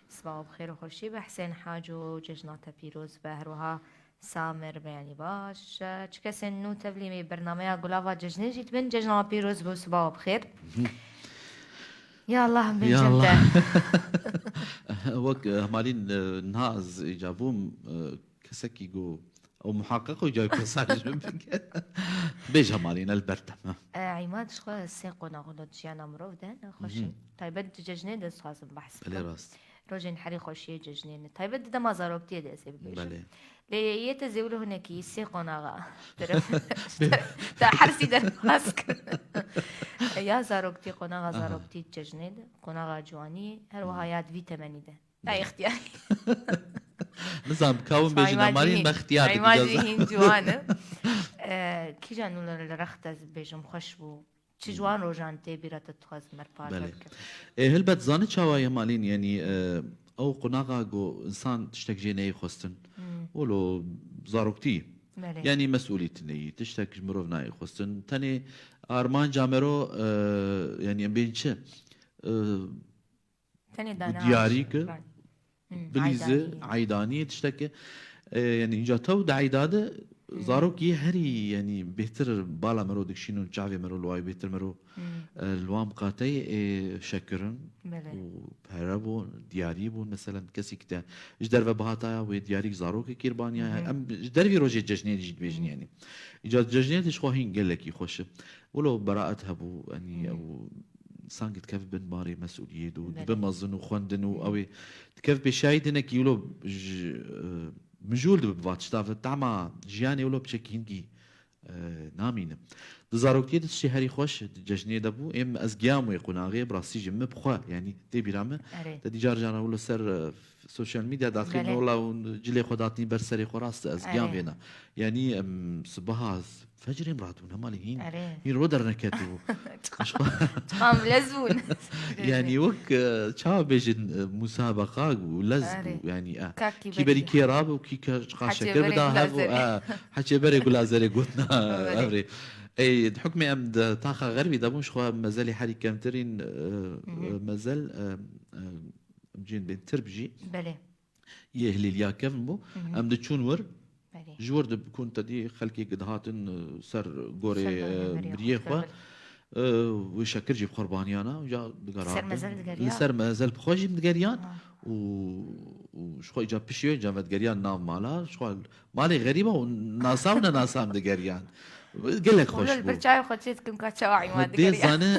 Sibawa bi xêr û xweşî be. Husên Haco, cejna te pîroz be. Her wiha Samir, beyanî baş. Çi kesên nû tevlî me bernameya Gulava Cejnê jî dibin, cejna we pîroz be û sibawa bi xêr. Ya Allah, em bên Ya cem Allah. De. Wek, eh, hemalîn, eh, niha ez îca bûm, eh, kesekî ku ew muhaqiq û cayî presaj min bike. Bêje malîn, elbert em. E, Îmad, ji xwe sê qonax li jiyana mirov de ne xweş in. Mhm. Taybet di cejnê de dixwazim behs bikim. Belê rast. Rojên herî xweş yê cejnê ne. Taybet di dema zaroktiyê de ez ê bibêjim. Belê. Lê yê te zêwil hinekî sê qonaxa. Teref, te her sî derbas kir. Ya zaroktî, qonaxa Aha. Zaroktî cejnê de, qonaxa ciwanî, her wiha Hmm. Ya di vî temenî de. Ya ixtiyarî. Nizam, kawin bêjin, Sayma emarîn cihîn, me ixtiyar Sayma dibî cihîn ciwan e. E, kîjan nû li rext ez bêjim xweş bû. Çi Hmm. ciwan rojan tê bîra te dixwazim me parve Belê. Bikim. E, hilbet zane çawa ye malîn, yanî, e, ew qunaxa ku insan tiştek jê neyê xwestin. Hmm. Wilo zaroktî. Belê. Yanî mesûlî tineyî, tiştek ji mirov nayê xwestin. Tenê armanca mero, e, yanî em bên çi? E, Tenê dana diyarî aş-, ki, Hı, bilîzi, aydanî. Aydanî tiştekê, e, yanî înca tew di eyda de Hı. Zarok yê herî, yanî bêhtir bala mero dikişîn û çavê mero li wayê bêhtir mero, Hı. e, li wan biqateyê, ê şekirin Belê. Û pere bû, diyarî bû, meselen kesî ki te ji derve bihataya wê diyarîk zarokê kîrbaniya, Hı hı. Em ji dervî rojê cejnê jî dibêjin Hı. Yanî. Înca cejnê de ji xwe hîn gelekî xweş e. Wilo beraet hebû, yanî Hı. Ew sanki dikeve bin barê mesûliyê de û Belê. Dibe mezin û xwendin û Hı. Ew ê dikeve pêşayî dinekî wilo ji, e, mijûl dibe bi va tişta ve. Tema jiyanê wilo piçekî hingî e, namînim. Di zaroktiyê de tiştê herî xweş di cejnê de bû. Êm ez giyam wê qonaxê, bi rastî jî min bi xwe, yanî tê bîra min. Erê. Te dî car caran wilo ser, e, sosyal medya daxî Belê. nola û cilê xwe datî ber serê xwe rast ez giyam Erê. vêna. Yanî em sibaha fecrê em radibûn hemalî hîn, Erê. hîn ro derneketibû. Çiqam lez bûn. Yanî wek, e, çawa bêjin, e, musabeqa û lez Erê. bû. Yanî, e, Ka kî kî berî berî. kê rabe û kî ka-, çiqa Heçê şeker berê bida gula hev û, zerê. e, heçê berê gula zerê gotina Erê. evrê. Ey, di hukmê em di taxa xerbî de bûn, ji xwe mezelê herî kemtirîn, e, Mhm. e, mezel, e, e, cîn bên tirb jî. Belê. Yê hilêliya kevn bû. Mhm. Em diçûn wir. Belê. Ji wir dibikûn te dî xelkê ku dihatin, e, ser gorê, Ser e, gorê miriyê miriyê xwe, xwe. ser E, wê şekir jî bi qurbaniyana, uca digera Ser bin. mezel digeriya. Li ser mezel bi xwe jî digeriyan Ha. û, û ji xwe îca pişiyo, îca me digeriyan nav mala, ji xwe malê xerîba û nasa û nenasa em digeriyan. Gelek xweş Wilo li bû. bir çayê xwe çê dikim ka çawa îma Dê digeriya. zane,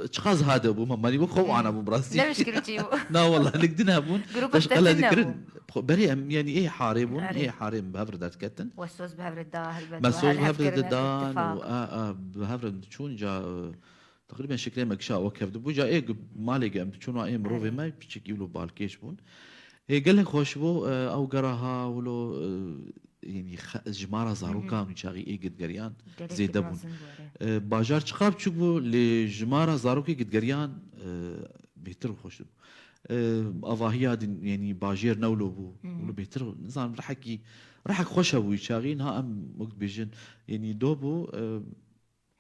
e, çiqas hade bû, me malî bû xwe Hmm. ana bû bi rastî. Ne mişkil çî bû. Na wala, lik din hebûn. Grupa Teşqele te tune dikirin. bû. Xwe, berê em, yanî ê harê bûn, Erê. ê harê em bi hev re derdiketin. Weswes bi hev re da, helbet, Mesûd bi hev re didan û, a, a, bi hev re diçûn ca, e, teqrîben şeklê me kişa wek hev dibû. Ca ê gu-, malê ge em diçûn wa ê mirovê Erê. me piçekî wilo balkêş bûn. Ê gelek xweş bû, e, ew gera ha wilo, e, yanî xe-, jimara zarokan Hı hı. û çaxî ê gidigeriyan Gelekî zêde bûn. mezin bû, erê. E, bajar çiqa biçûk bû, lê jimara zarokê gidigeriyan, e, bêhtir û xweş bû. E, avahiya din, yanî bajêr ne wilo bû. Hı hı. Wilo bêhtir, nizanim, rihekî, rihek xweş hebû wî çaxî. Niha em wek dibêjin, yanî do bû, e,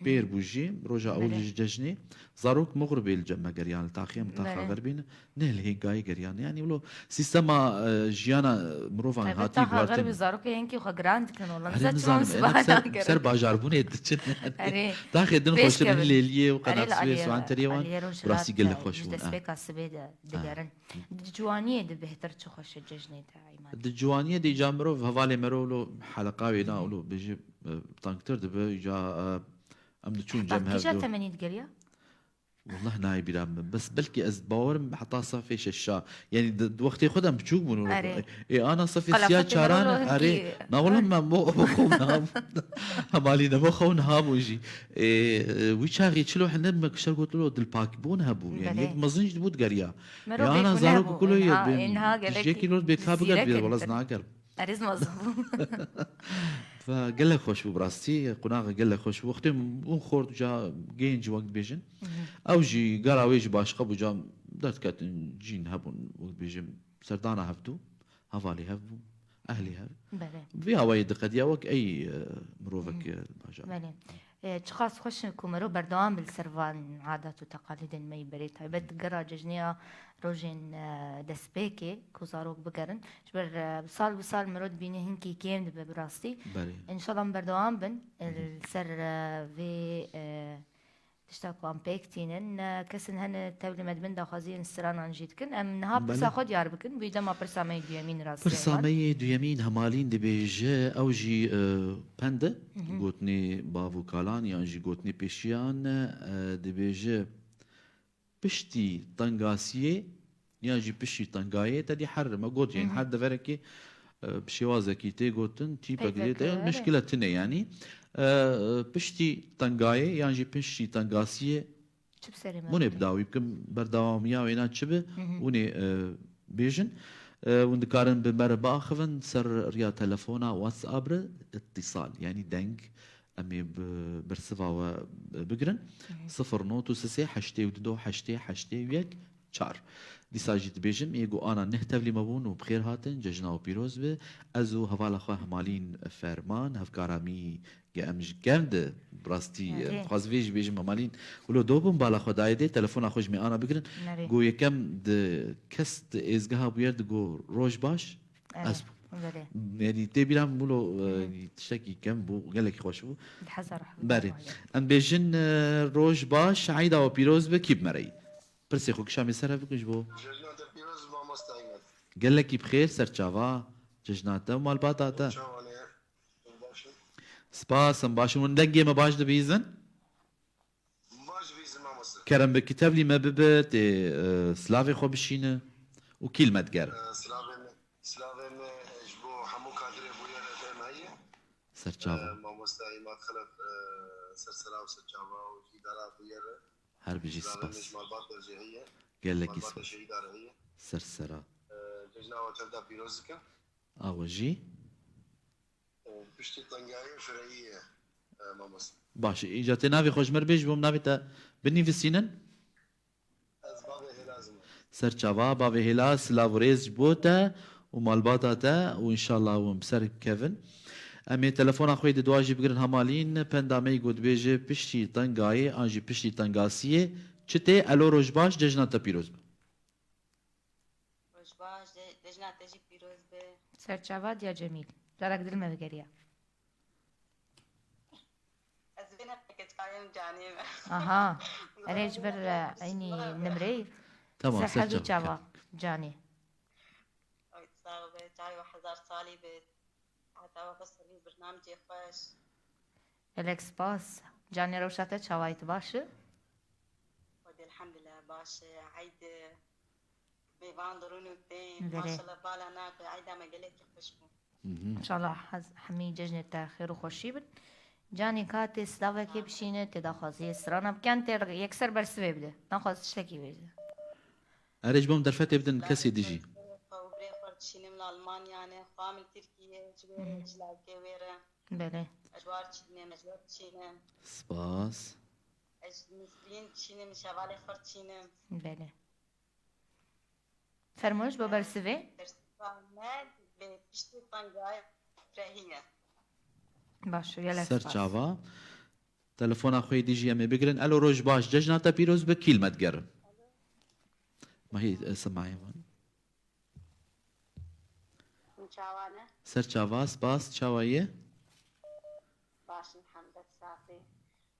Pêr bû jî, roja ewil Belê. jî ji cejnê. Zarok mixribê li cem me geriyan, li taxê min taxa Belê. xerbî ne, ne li hêgayê geriyan. Yanî wilo sîstema, e, jiyana mirovan Tabii hatiye taxa guhertin. xerbî zarokê hinkî xwe giran dikin, wala Erê, niza çima nizanim, em ê sibaha ser, nakirin. ser bajarbûnê diçin. Erê. Taxê din Pêş xweştir kevin. Lêliyê û Erê, li Qenatsûyê, Aliyê, Soğanteriyê wan Aliyê roj bi rastî gelek xweş bûn. Ji destpêka sibê de digerin. Di ciwaniyê de bêhtir çi xweş e cejnê te, Îmad? Di ciwaniyê de îca mirov hevalê mero wilo heleqa wê na wilo bêjî, e, tengtir dibe, îca, e, em diçûn Heta cem kîja hevdu. temenî digeriya? Wallah nayê bîra min. Bes belkî ez bawerim heta sefê şeşa. Yanî di, di wextê xwe de em biçûk bûn. Erê. Ê, ana sefê Qala siya fetê çaran, mero lo erê. hinkî. Na wallah me mo, mo xew nabûn. Hemalî ne mo xew niha bû jî. Ê, e, wî çaxî çilo hene me kişer got lo dilpakbûn hebû. Yanî Belê. yek mezin jî dibû digeriya. Mero Ya ana bêgune zarok bû, kulo ye, ênha, be-, ênha gelekî tiştekî rol bê ka biger zîrek bê, wala in. nager. Erê, ez mezin bûm. Ve gelek xweş bû, bi rastî, qonaxa gelek xweş bû. Wextê hûn xort ca genc wek dibêjin. Mhm. Ew jî, gera wê jî başqa bû, ca derdiketin cîn hebûn, wek dibêjim, serdana hevdû, hevalê hev bû, ehlê hev. Belê. Vê awayê diqediya wek ey, e, mirovek, Mhm. e, bajar. Belê. E, çiqas xweş e ku mero berdewam bi li ser van adat û teqalîdên me yî berê, taybet gera cejniya rojên, e, destpêkê ku zarok bigerin. Ji ber, e, sal bi sal mero dibîne hinkî kêm dibe bi rastî. Belê. Înşallah em berdewam bin, e, Hı hı. li ser, e, vê, e, tişta ku em pêk tînin. E, kesin hene tevlî me dibin daxwaziyên stranan jî dikin. Em niha pirsa Belê. xwe diyar bikin. Wî dema pirsa me yê duyemîn rastî Pirsa me yê duyemîn hemalîn dibêje, ew jî, e, pend e. Hı hı. Gotinê bav û kalan yan jî gotinê pêşiyan, e, dibêje, piştî tengasiyê yan jî piştî tengayê te dî her, me got, yanî Hı hı. her deverekê, e, bi şêwazekî tê gotin, tîpek Peyvek, lê te, erê. mişkile tune yanî. E, piştî tengayê yan jî piştî tengasiyê Çi bi serê me Hûn ê bi dike? dawî bikin, berdewamiya wêna çi bi, Hı hı. hûn ê, e, bêjin. E, hûn dikarin bi me re biaxivin ser riya telefona WhatsApp re îtîsal, yanî deng, em ê bi bersiva we bigirin. Hı hı. Sifir not û sê heştê û du heştê heştê û yek çar. Dîsa jî dibêjim, ê ku ana neh tevlî me bûn û bi xêr hatin, cejna we pîroz be. Ez û hevala xwe Hemalîn Ferman, hevkara me Ge em ji kevn de, bi rastî, Erê. em dixwazin vê jî bêjin, Hemalîn, wilo do bûn bala xwe dayê dê, telefona xwe ji me ana bigirin. Nerê. Go yekem di kes di êzgeha bûyer di go roj baş, Erê. ez bûm. Belê. Yanî tê bîra min wilo, e, Hı hı. tiştekî kem bû, gelekî xweş bû. Di hezar rahmet Berê. Hemalî. Em bêjin, e, roj baş, eyda we pîroz be, kî bi me re yî. Pirsê xwe kişa me ser hev bikin ji bo. Cejna te pîroz, mamosta Îmad. Gelekî bi xêr, ser çava, cejna te û malbata te. Çawa ne? Baş in. Spas, em baş in. Hûn dengê me baş dibîzin? Baş dibîzin, mamoste. Kerem bike, tevlî me bibe, tê, e, silavê xwe bişîne û kî li me diger. E, silavê me, silavê me ji bo hemû kadrê bûyerê F M heye. Serçava. E, mamoste Îmad Xelef, e, ser sera û ser çava û îdara bûye re. Her bijî spas. Ji malbat berjê heye. Gelekî spas. Malbat berjê îdare heye. Ser sera. E, cejna we tev de pîroz dikim. Awe jî. E, piştî tengayê firehî ye, e, mamoste. Baş, îca tê navê xwe ji me re bêjî, bo min navê te binivîsînin. Ez bavê Hêlazim. Ser çava, bavê Hêlaz, silav û rêz ji bo te û malbata te û înşallah hûn bi ser kevin. Em ê telefona xwe yê di dua jî bigirin hemalîn, penda me yî got bêje piştî tengayê an jî piştî tengasiyê çi tê? Elo, roj baş, cejna te pîroz be. Roj baş, ce-, cejna te jî pîroz be. Serçava Diya Cemîl. Carak dil me digeriya. Ez vê ne peketkariyên canê me. Aha. Erê ji ber, e, eynî nimreyê. Tamam, Sehevî serçava. Çava canê. Oy, sağ be, çay ve hezar salî be. Heta ve xwe serî bernamecê xweş. Gelek spas. Canê rewşa te çawa ye, tu baş î? Xwedê elhamdülillah baş e. Eyd e. Mêvan dirûn û tên. Belê. Maşallah bala nake. Eyda me gelekî xweş bû. Mhm. Înşallah hez-, hemî cejnê te xêr û xweşî bin. Canê ka tê silavekê bişîne, tê daxwaziyê strana bikin, tê yekser bersivê bide. Naxwaz tiştekî bêje. Erê ji bo min derfetê bidin kesê dijî. Xwe û birê xwe dişînim li Almanya ne, xwe min Tirkiye, ji wê re, ji lawkê wê re. Belê. Ez ji war çînim, ez ji war çînim. Spas. Ez ji Mislîn çînim, ji hevalê xwe çînim. Belê. Fermûş bo bersivê. Bersiva me bi piştî tengayê firehî ye. Baş, gelek spas. Ser çava. Telefona xwe yê dijî em ê bigirin. Elo, roj baş. Cejna te pîroz be, kîl me digerin. Ma hî, e, simayê wan. Hûn çawa ne? Ser çava, spas. Çawa ye? Baş in, hemdet safî.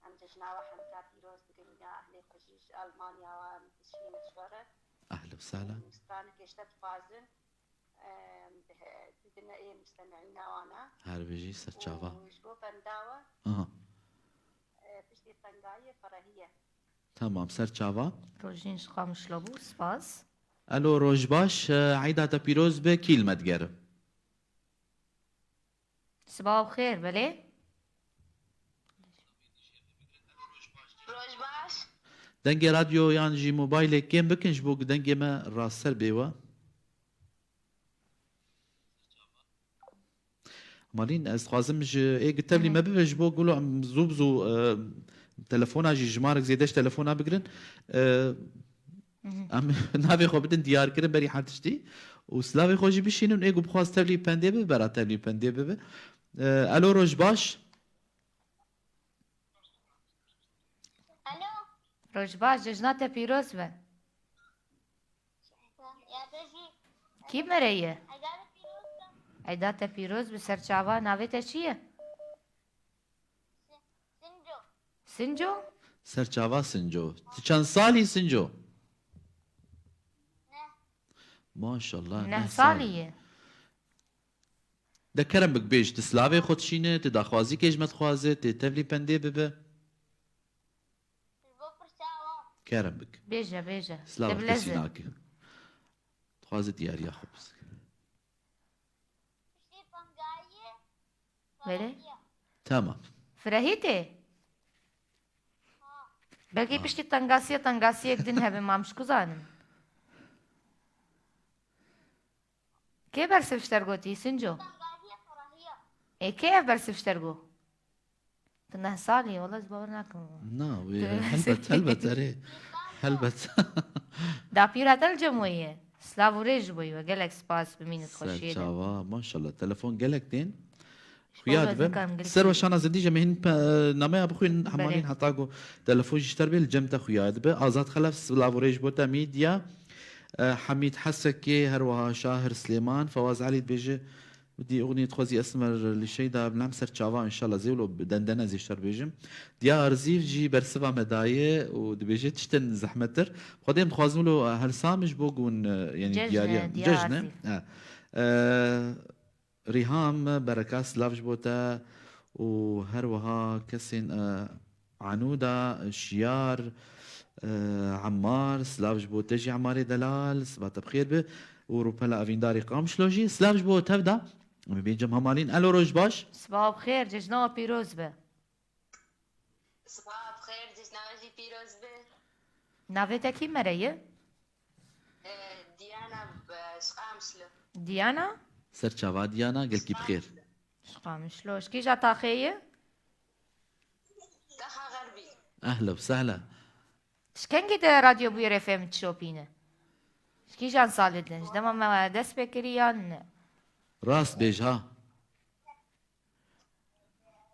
Em cejna we hemka pîroz dikin ya ehlê xwe jî ji Almanya we em dişînin ji we re. Ehlen û sehlen. Û stranekê ji te dixwazin, em, di he-, di dine ê mustemeîna wan e. Her bijî, ser çava. Û ji bo benda we, aha, e, piştî tengayê firehî ye. Tamam, ser çava. Rojîn ji Qamişlo bû, spas. Elo, roj baş, e, eyda te pîroz be, kîl me digerim. Sibaha bi xêr, belê. Roj baş. Dengê radyo yan jî mobaylê kêm bikin ji bo ku dengê me raser bê we. Malîn, ez dixwazim ji ê ku tevlî me bibe ji bo gulo em zû bi zû, e, telefona jî jimarek zêde ji telefona bigirin. E, Em navê xwe bidin diyarkirin berî her tiştî û silavê xwe jî bişînin. Ê ku bixwaz tevlî pendê bibe, bera tevlî pendê bibe. E, elo, roj baş. Alo. Roj baş, cejna te pîroz be. Ya te jî. Kî mere ye? Eyda te pîroz be. Eyda te pîroz be, ser çava, navê te çi ye? Sinco. Sinco? Serçava Sinco. Tu çend salî Sinco? Neh. Maşallah, neh salî ye. De kerem bik bêj, tu silavê xwe dişîne, tu daxwazîkê ji me dixwaze, tê tevlî pendê bibe. Ji bo pirsa wan. Kerem bik. Bêje, bêje. Silava kesî nake. Dixwaze diyariya xwe bizik. Piştî tengayî. Belê. Tamam. Firehî tê? Belkî piştî tengasiye, tengasiyek din hebe, mam ji ku zanim. Kê bersiv ji te re gotî, Sinco? Ê, kê ev bersiv ji te re got? Tu neh salî, wela ez bawer nakim. Na, wê, helbet, helbet, erê. Helbet. Dapîra te li cem we ye. Silav û rêz ji bo we. Gelek spas, bimînit xweşiyê de. Serçava, maşallah. Telefon gelek tên. Xuya dibe. Ser we Şana Zindî, em ê hin pe-, nameya bixwînin, hemalîn heta ku telefon jî ji te re bê, li cem te xuya dibe. Azad Xelef, silav û rêz ji bo te, Mîdya. E, Hemîd Hesekê, her wiha Şahir Silêman, Fewaz Elî dibêje, Dî oxnî dixwazî Esmer li Şeyda bilam ser çava, înşallah zê wilo dendene zê şer bêjim. Diya Arzîv jî bersiva me daye û dibêje tiştin zehmettir. Xwedê em dixwazin wilo helsam ji bo gun, e, yanî diyariya. Cejne, Diya Arzîv. He. E, Rîham, bereka silav ji bo te û her wiha kesên, e, Anûda, Şiyar, e, Emmar, silav ji bo te jî Emmarê Delal, siba te bi xêr be. Û Rûpela Evîndarê Qamişlo jî, silav ji bo tev da. Em ê bên cem hemalîn. Elo, roj baş. Sibaha bi xêr, cejna we pîroz be. Sibaha bi xêr, cejna we jî pîroz be. Navê te kî mere ye? Ee, Diana, e, ji Qamişlo. Diana? Ser çava Diana, gelkî bi xêr. Ji Qamişlo. Ji kîja taxê ye? Taxa Xerbî. Ehla ve sehla. Ji kengî de Radyo Bûyerê F M dişopîne? Ji kîjan salê din? Ji dema me dest pê kirî yan ne? Rast bêj ha.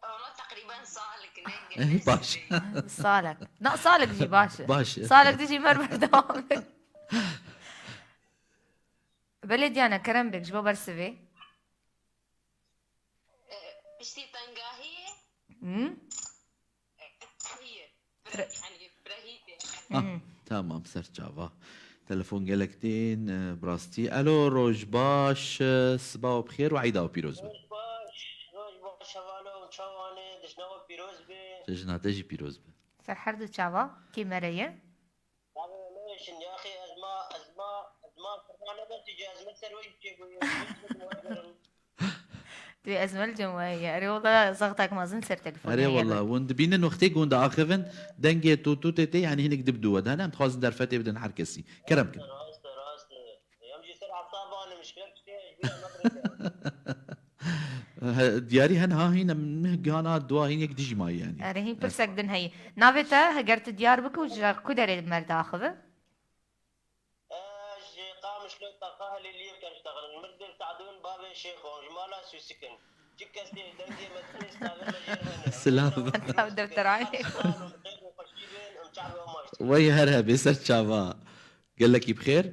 Valla teqrîben salek ne. Eh, baş. Salek. Na, salek jî baş e. Baş e. Salek dijî me berdewam e. Belê Diana, kerem bik ji bo bersivê. Piştî tengahiyê. Hı? Hî. Pre- Yanî, birehî tê. Ah, tamam, ser çava. Telefon gelek tên, e, bi rastî. Elo, roj baş, e, siba we bi xêr û eyda we pîroz be. Roj baş, roj baş, hevalon, çawan e, dijna we pîroz be. Cejna te jî pîroz be. Ser her du çava, kî mere ye? Abi, ne işin ya, xê, ez ma, ez ma, ez ma Qur'an ne, ez ma ser wê çê bû. Tu ez mel cem we ye. Erê, wala zextek mezin ser telefon. Erê, wala, hûn dibînin wextê ku hûn diaxivin, dengê tu, tu tê tê, yanî hinek dib dû we de, ne? Em dixwazin derfetê bidin her kesî. Kerem kin. Rast e, rast e. Em jî ser esaban im, ji ber tiştê ji bîra nabiriye. He, diyarî hen ha hîn em gihana dua hîn yek dijî mayî, yanî. Erê, hîn pirsek din heyî. Navê te, heger tu diyar bike û ji ku derê me diaxive? Ez ji Qamişlo Taxa Helîliyê ke ji Taxilin. Min dil Te'dûn bavê Şêxo, ji mala Sûsik in. Çi kesê dengê me dibê, stavê me jêr hene. Silav. Silav defteranê. Wey her hebê ser çava. Gelekî bi xêr.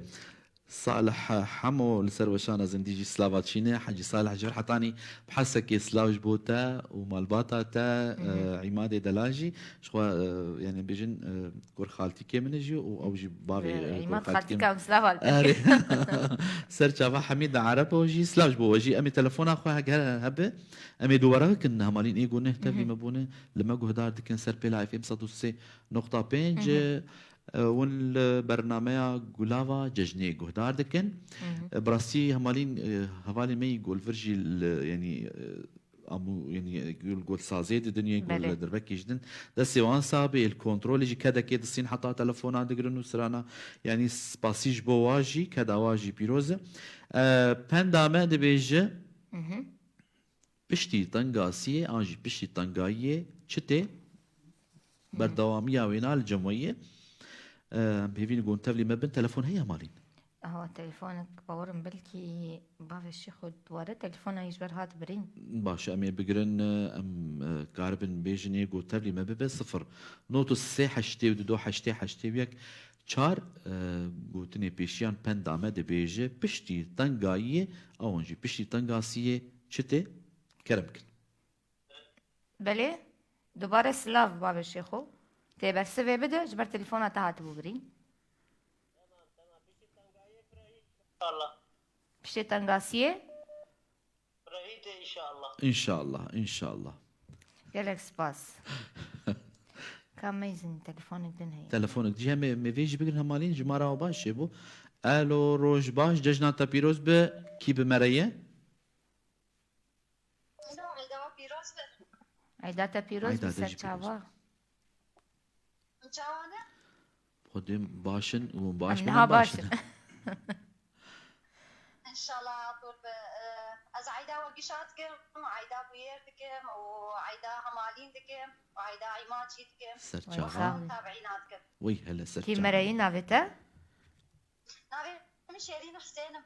Salih Hemo li ser weşana zindî jî silava çîne. Hecî Salih ji vir hetanî bi Hesekê silav ji bo te û malbata te, Mhm. e, Îmadê Delal jî. Ji xwe, e, yanî bêjin, e, Kurxaltîkê min e jî û ew jî bavê, Ee, e, Îmad kurxaltîkê min. Xaltîka em silav al. Erê. Ser çava Hemîd Erebo jî silav ji bo we jî. Em ê telefona xwe heger hebe. Em ê dubare bikin, hemalîn ê ku neh tevlî Mhm. me bûne. Li me guhdar dikin ser pêla F M sed û sê nokta pênc. Mhm. E, hûn li bernameya Gulava Cejnê guhdar dikin. Mhm. E, bi rastî hemalîn, e, hevalên me yî ku li vir jî li, yanî, e, Amû, yanî, gul, gul sazê didin, yê gul Belê. Dirbekî ji din. Destê wan sax be, êl kontrolê jî kedekê disîn heta telefona digirin û sirana, yanî spasî ji bo wa jî, keda wa jî pîroz e. E, penda me dibêje, Mhm. piştî tengasiyê an jî piştî tengayiyê çi tê? Berdewamiya wêna li cem we ye. Em hêvî ne ku hûn tevlî me bin. Telefon heye malîn? Aha, telefonek, bawerim belkî bavê Şêxo dubare telefona wî ji ber hat birîn. Baş, em ê bigirin, em, e, karibin bêjin ê ku tevlî me bibe sifir nod û sê heştê û du heştê heştê û yek çar, e, gotinê pêşiyan penda me dibêje, piştî tengayiyê, ewan jî piştî tengasiyê çi tê? Kerem kin. Belê, dubare silav bavê Şêxo. Tê bersivê bide, ji ber telefona te hatibû birîn. Tamam, tamam. Piştî tengayê firehî, înşallah. Piştê tengasiyê? Firehî tê înşallah. Înşallah, înşallah. Gelek spas. Ka meyzin telefonek din heye. Telefonek dî heme me vê jî bigirin hemalîn ji ma re baş çêbû. Elo, roj baş, cejna te pîroz be, kî bi me re ye? Eyda pîroz be. Eyda te pîroz be, ser çava. Çawa ne? Xwedê baş in û baş Em bin, niha baş baş in. In. Înşallah, tur be, e, ez eyda we gişa dikim, eyda bûyer dikim û eyda hemalîn dikim û eyda îmacî dikim. Ser çava. Tabiîna dikim. Wey hele ser çava. Kî mereyî navê te? Navê min Şêrîn Husên im.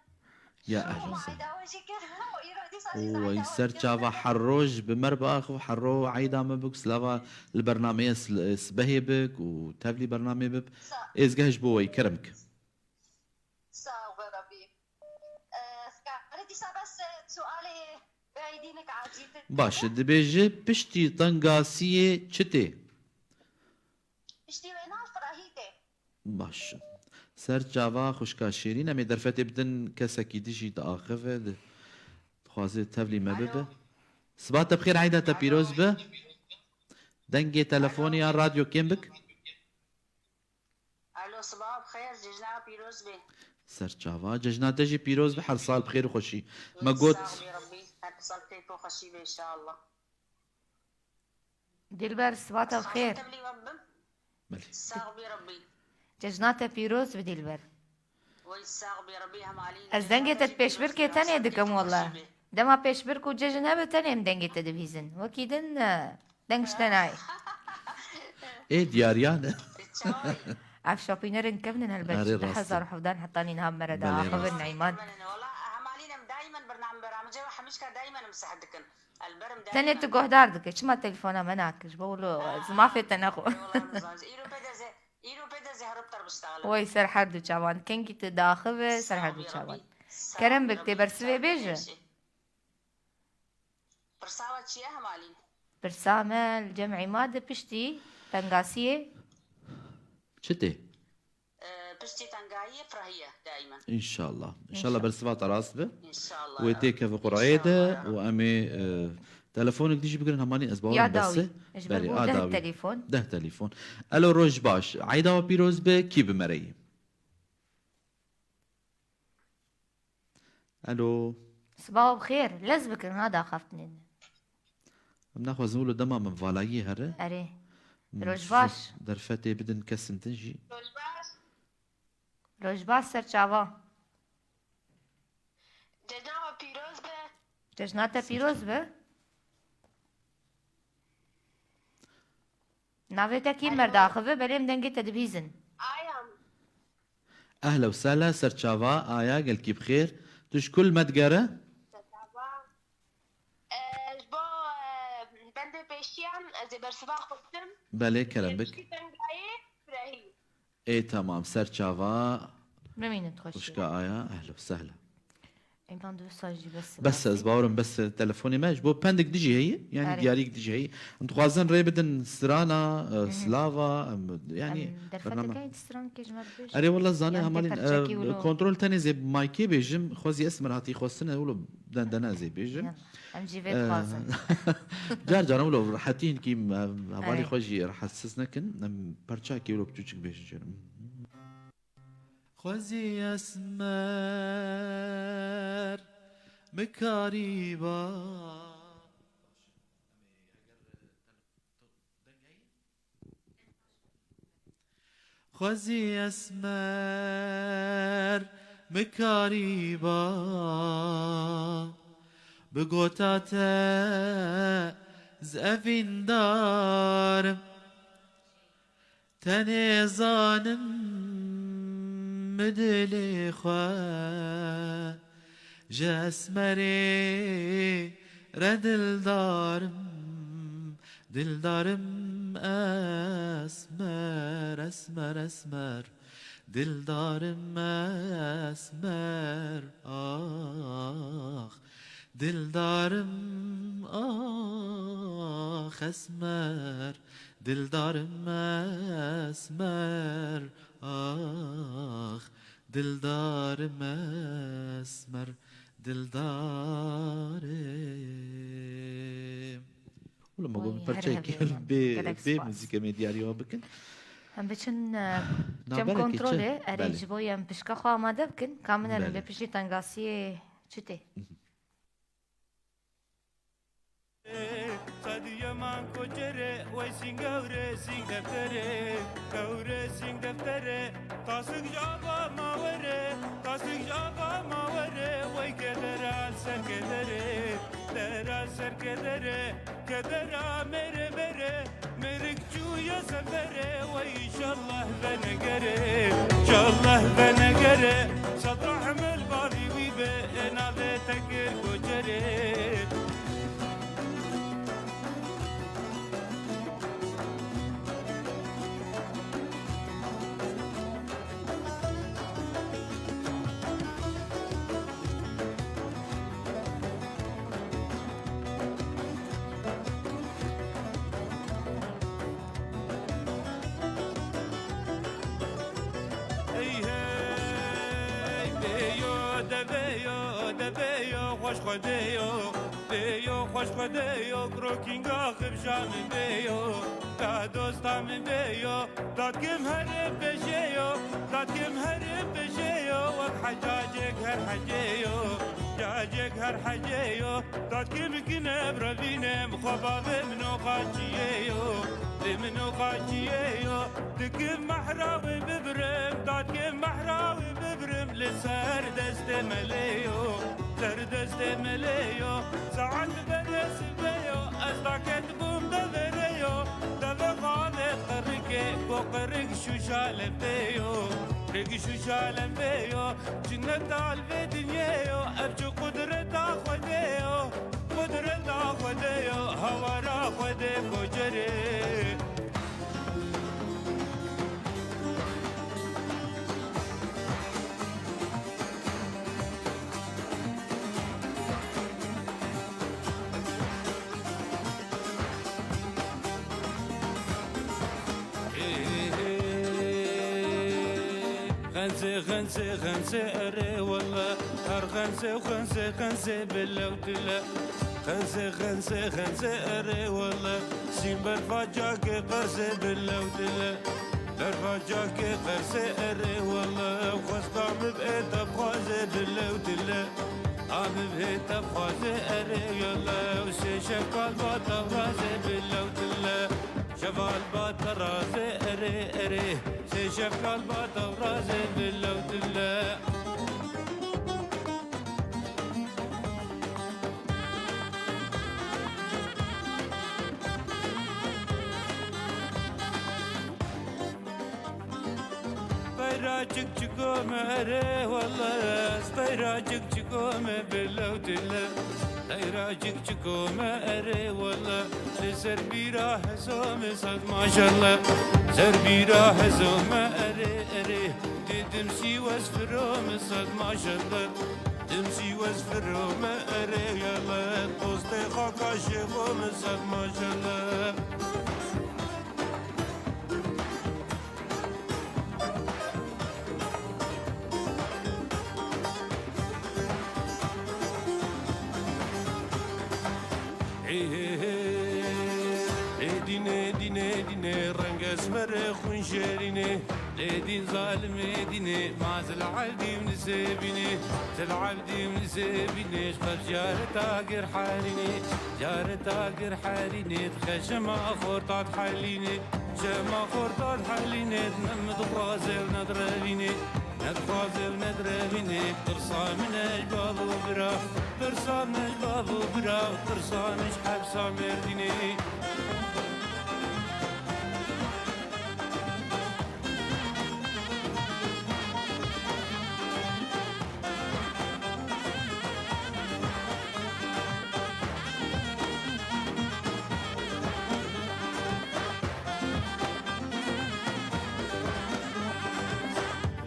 Ya ehlen. Eyda we jî kir. Îro dîsa jî Oy, ser çava her roj bi me re biaxiv, her ro eyda me bik, silava li bernameyê sil-, sibehê bik û tevlî bernameyê bib. Sa- Êzgeh ji bo we, kerem ki. Sağ ol Rabbi. Eh, kare dîsa bes, eh, sualê beydînek acîtir. Baş, dibêje piştî tengasiyê çi tê? Piştî wê na firahî tê. Baş. Ser çava xwişka Şêrîn, em ê derfetê bidin kesekî dijî diaxive, di-, dixwaze tevlî me bibe. Alo. Siba te bi xêr, eyda te pîroz be. Dengê telefonê yan radyo kêm bik. Alo, siba bi xêr, cejna pîroz be. Ser çava, cejna te jî pîroz be, her sal bi xêr û xweşî. Me got, Sağ ol, Rabbi. Sal keyf û xweşî be inşallah. Dilber, sibata bi xêr. Tevlî we bim. Belê. Sax bî Rebbî. Cejna te pîroz bi Dilber. Wey sax bî Rebbî hemalî. Ez dengê te di pêşbirkê tenê dikim wele. Dema pêşbirk û cejn hebe tenê em dengê te dibihîzin. Wekî din, e, deng ji te nayê. Ê diyariya ne? Ev şopînerin kevnin helbet. Erê, ji du hezar û hevdeh hetanî niha bi me re diaxivin, Neyman. Wala hemalî em daimen bername beramece we hemişka daimen em seh dikin. Tenê tu guhdar dike. Çima telefona me nakir? Ji bo wilo ez mafê te nexwe. Îro pê de zê, îro pê de zê herib ter biştaxile. Wey ser her du çavan. Kengî tu daxive ser her du çavan. Kerem bik tê bersivê bêje. Pirsa we çi ye hemalî? Pirsa me li cem Îmad e piştî tengasiyê. Çi tê? Piştî tengahiyê firehî ye daîmen. Înşallah. Înşallah bersiva te rast be. Înşallah. Wê têkeve qureyê de û em ê, e, telefonek dî jî bigirin hemanî ez bawerim bes e. Ji ber deh telefon. Deh telefon. Elo, roj baş. Eyda we pîroz be, kî bi me re yî? Elo. Sibawa bi xêr. Lez bikin ha daxaftinên. Em naxwazin wilo dema min valayî here. Erê. Roj baş. Derfetê bidin kesin din jî. Roj baş. Roj baş serçava. Cejna we pîroz be. Cejna te pîroz be. Navê te kî merdaxive, belê em dengê te dibîzin. Aya. Ehla û sehla, serçava, aya, gelkî bi xêr. Tu ji kul me digere? Serçava. E, ji bo, e, bendê pêşiyan, ez ê bersiva xwe bidim. Belê, kerem bik. Piştî tengayê, firehî. Ê, temam, serçava. Bimînin xweşî. Xwişka aya, ehla û sehla. Eyvan, du sal jî bes e. Bes e, ez bawerim bes e, telefonê me ji bo pendek dijî heye, yanî diyariyek dijî heye. Em dixwazin rê bidin strana, e, silava, em, yanî em derfeteke bername. Strankê ji me bibêje. Erê, wela zane hemalîn, e, kontrol tenê zê maykê bêjim, xwezî Esmer hatî xwestine, wilo dendene ez ê bêjim. Em jî vê dixwazin. Car caran wilo rehetî hinkî, e, hevalê xwe jî rehetsiz nekin. Em perçakê wilo piçûçik bêjin jê re. Xwezî Esmer, mikarî ba. Xwezî Esmer, mikarî ba. Bi gota te ez evîndar im. Tenê zanim min dilê xwe ji Esmerê re dildarim, dildarim Esmer, Esmer, Esmer, dildarim Esmer, ax. Dildarim ax Esmer, dildarim Esmer, ax, dildarim Esmer, dildarim. Wala me got perçeyekê bê, bê muzîkê me diyarî wan bikin. Em biçin, e, cem kontrolê, erê, ji bo em pişka xwe amade bikin, ka min erin bê piştî tengasiyê çi tê. Qedîyeman koçerê, wey sîng ewrê, sîng defterê, ewrê, sîng defterê, qasik ji ava ma were, qasik ji ava ma were, wey kedera li ser kederê, dera li ser kederê, kedera mêrê mêrê, mêrik çûye seferê, wey înşallah venegere, înşallah venegere, sed rehmil balî wî be, ê navê te kir koçerê. Ey hey, bêyo, de bêyo, de bêyo, xweş xwe dêyo, bêyo, xweş xwe dêyo, krokînga xibja min bêyo, ka dosta min bêyo, dadkim herim pêşê yo, dadkim herim pêşê yo, wek hecacek her hecê yo. Cacek her hecê yo, dadkim kine brevînim, xwe bavê min o qaçiyê yo, dê min o qaçiyê yo, dikim mehra wê bibirim, dadkim mehra wê bibirim, li ser destê me lê yo, ser destê me lê yo, saet bere sibe yo, ez daket bûm deverê yo, deve xanê qirikê, go qirik şûşa lembê yo, qirik şûşa lembê yo, cinnet dal vê dinyê yo, ev çi qudreta Xwedê yo, qudreta Xwedê yo, hawara Xwedê koçerê. Xenzê, xenzê, xenzê erê wele, her xenzê û xenzê, xenzê bi lew dile. Xenzê, xenzê, xenzê erê wele, sîn berfa cakê qerzê bi lew dile. Berfa cakê qerzê erê wele, xwesta min ê tevxwazê bi lew dile. A min ê tevxwazê erê yele, sê şef kalba tevrazê bi lew dile. Şeval ba terazê erê erê, sê şef kalba tevrazê bi lew dile. Teyra çik çiko me erê wele, teyra çik çiko me bi lew dile. Teyra çik çiko me erê wele, li ser bîra hezo me sed maşallah. Ser bîra hezo me erê erê, dê dimsî wez firo me sed maşallah. Dimsî wez firo me erê yele, dostê xaka şêxo me sed maşallah. Ê, ê, ê, ê, dînê, dînê, dînê, reng esmerê xwîn şêrînê. Lê dîn zalimê dînê, ma zil evdî min zêbînê. Zil evdî min zêbînê, ji ber careta gir herînê. Careta gir herînê, dixe şema xorta dihelînê. Şema xorta dihelînê, ne min dixwaze û ne direvînê. Ne dixwaze û ne direvînê, tirsa min e ji bav û bira. Tirsa min e ji bav û bira, tirsa min ji hepsa Mêrdînê.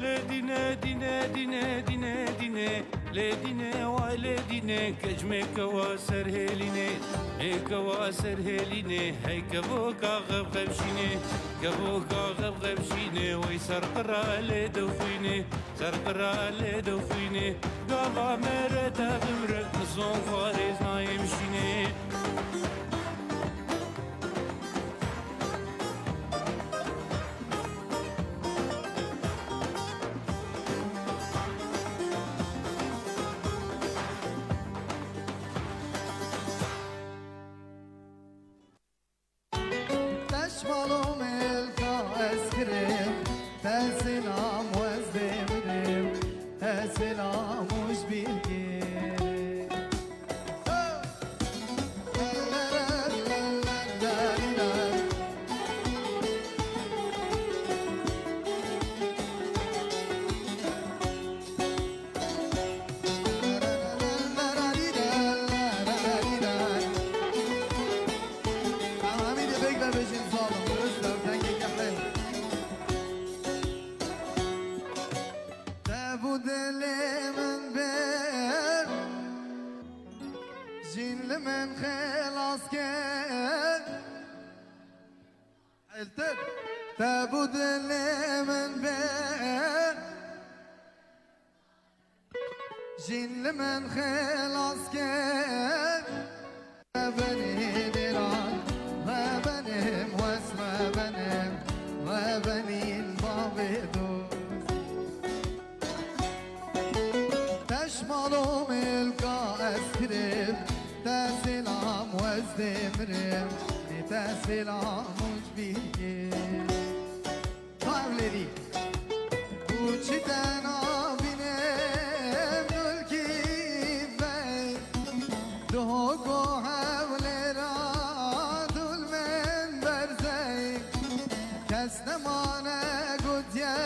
Lê dîne, dîne, dîne, dîne, dîne. Lê dîne, way lê dîne, keç mêkewa ser hêlînê. Mêkewa ser hêlînê, hey kevoka xev xevşînê. Kevoka xev xevşînê, wey ser qira lê dixwînê. Ser qira lê dixwînê, gava mere te bimre, min zon xwarêz nayê min şînê. Te şmalo melka ez kirim, te selam wez dê bidim, te selam û ji bîr kir. Amî de bêk ve bêjin zalim, durust e, dengê kehê. Te bû dilê min bir, jîn li min xelas kir. Hêltir. Te bû dilê min bir. Jîn li min xelas kir. Rebenî dêran, rebenim wes rebenim, rebenîn bavê dost. Te şmalo mêlka Demrim, ne te selam uç bilgi. Tavleri. Uçita nabine mülki bey. Dogo hevlera dulmen berzey. Kes nemane gutiye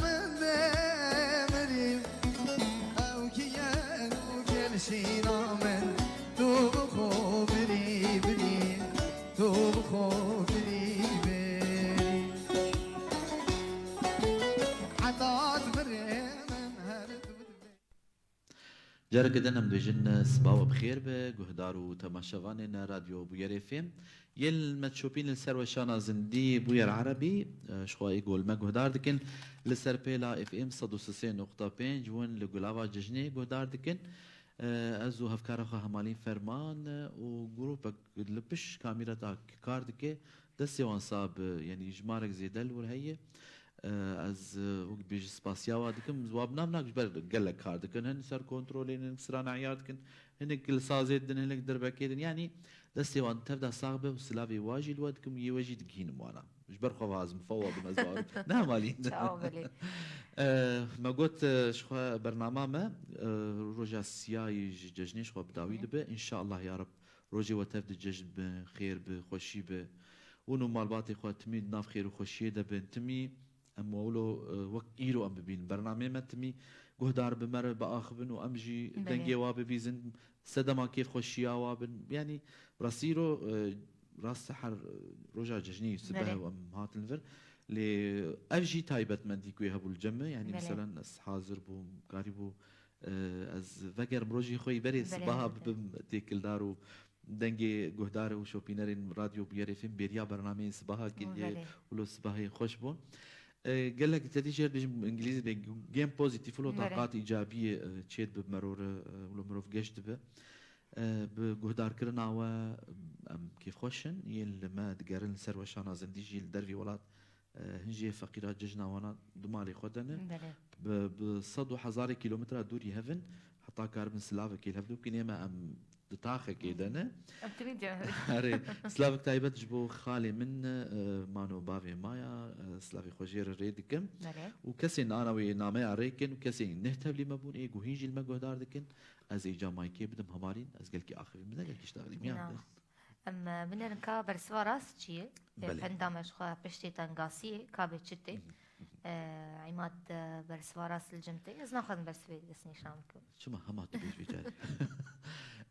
min demrim. Ew ki yeno gelşîna min, tu bi xwe birî birî, tu bi xwe birî birî. Heta dimirê min her dibirê. Careke din em dibêjin, siba we bi xêr be, guhdar û temaşevanên Radyo Bûyerê F M. Yên me şopîn li ser weşana zindî Bûyer Erebî, e, ji xwe ê gol me guhdar dikin. Li ser pêla F M sed û sê nokta pênc win li Gulava Cejnê guhdar dikin. E, ez û hevkara xwe Hemalîn Ferman, e, û grûpek li pişt kamîra da kar dike, destê wan sax be, yanî jimarek zêde li wir heye. E, ez, e, wek bêjî spasiya wa dikim, wa bi nav nak ji ber gelek kar dikin. Hin ser kontrolê, hin strana eyar dikin, hinek li sazê din, hinek derbekê din. Yanî destê wan tev de sax be û silavê wa jî li we dikim, yê we jî digihînim wana. Ji ber xwe ve ez mifa wa bin ez bawer. Ne Hemalîn. Çawa belê. E, me got, e, ji xwe bernama me, e, roja siyayî ji cejnê ji xwe bi dawî dibe. Înşallah ya Reb rojê we tev di cejn bi, xêr bi, xweşî bi. Hûn û malbatê xwe timî di nav xêr û xweşiyê de bin. Timî em wilo, e, wek îro em bibînin. Bernameyê me timî guhdar bi me re biaxivin û em jî Belê. dengê wa bibîzin. Sedema kêfxweşiya wa bin. Yanî rastî îro, e, rast sehar, e, roja cejnê sibeh Belê. û em hatin vir. Lê ev jî taybetmendî ku wê hebû li cem me. Yanî Belê. meselen ez hazir bûm, karîbû, e, ez vegerim rojê xwe yî berê Belê, sibaha belê. bibim têkildar û dengê guhdar û şopînerên Radyo Bûyerê F M bêriya bernameyên sibaha kiriye Belê. û lo sibahê xweş bûn. E, gelek te dî jêr dibêjim îngilîzî de game pozitif û lo Belê. taqat îcabiyê, e, çêdibe merore, e, û lo mirov geş dibe. E, bi guhdarkirina we em kêfxweş in. Yên li me digerin li ser weşana zindî jî li dervî welat, e, hin jê feqîra cejna wana di malê xwe de ne. Belê. Bi, bi sed û hezarê kîlometra dûrî hev in, heta karibin silavekê li hev bikin. Ê me em di taxekê de ne. Em timî cem. Erê, silavek taybet ji bo xalê min, e, mano bavê maya, e, silavê xwe jê re rê dikim. Belê. Û kesên ana wê nameya rê kin û kesên neh tevlî me bûn, ê ku hîn jî li me guhdar dikin. Ez ê ca maykê bidim Hemalîn, ez gelkî axivîm, ne gelkî ji taxlî miyan Mîna. de. Em, e, binêrin ka bersiva rast çi ye? E, Belê. Penda me ji xwe piştê tengasiyê, ka bê çi tê? Mhm, mhm. E, Îmad, e, bersiva rast li cem tê. Ez naxwazim bersivê destnîşan bikim. Çima hema tu bêj vê carê?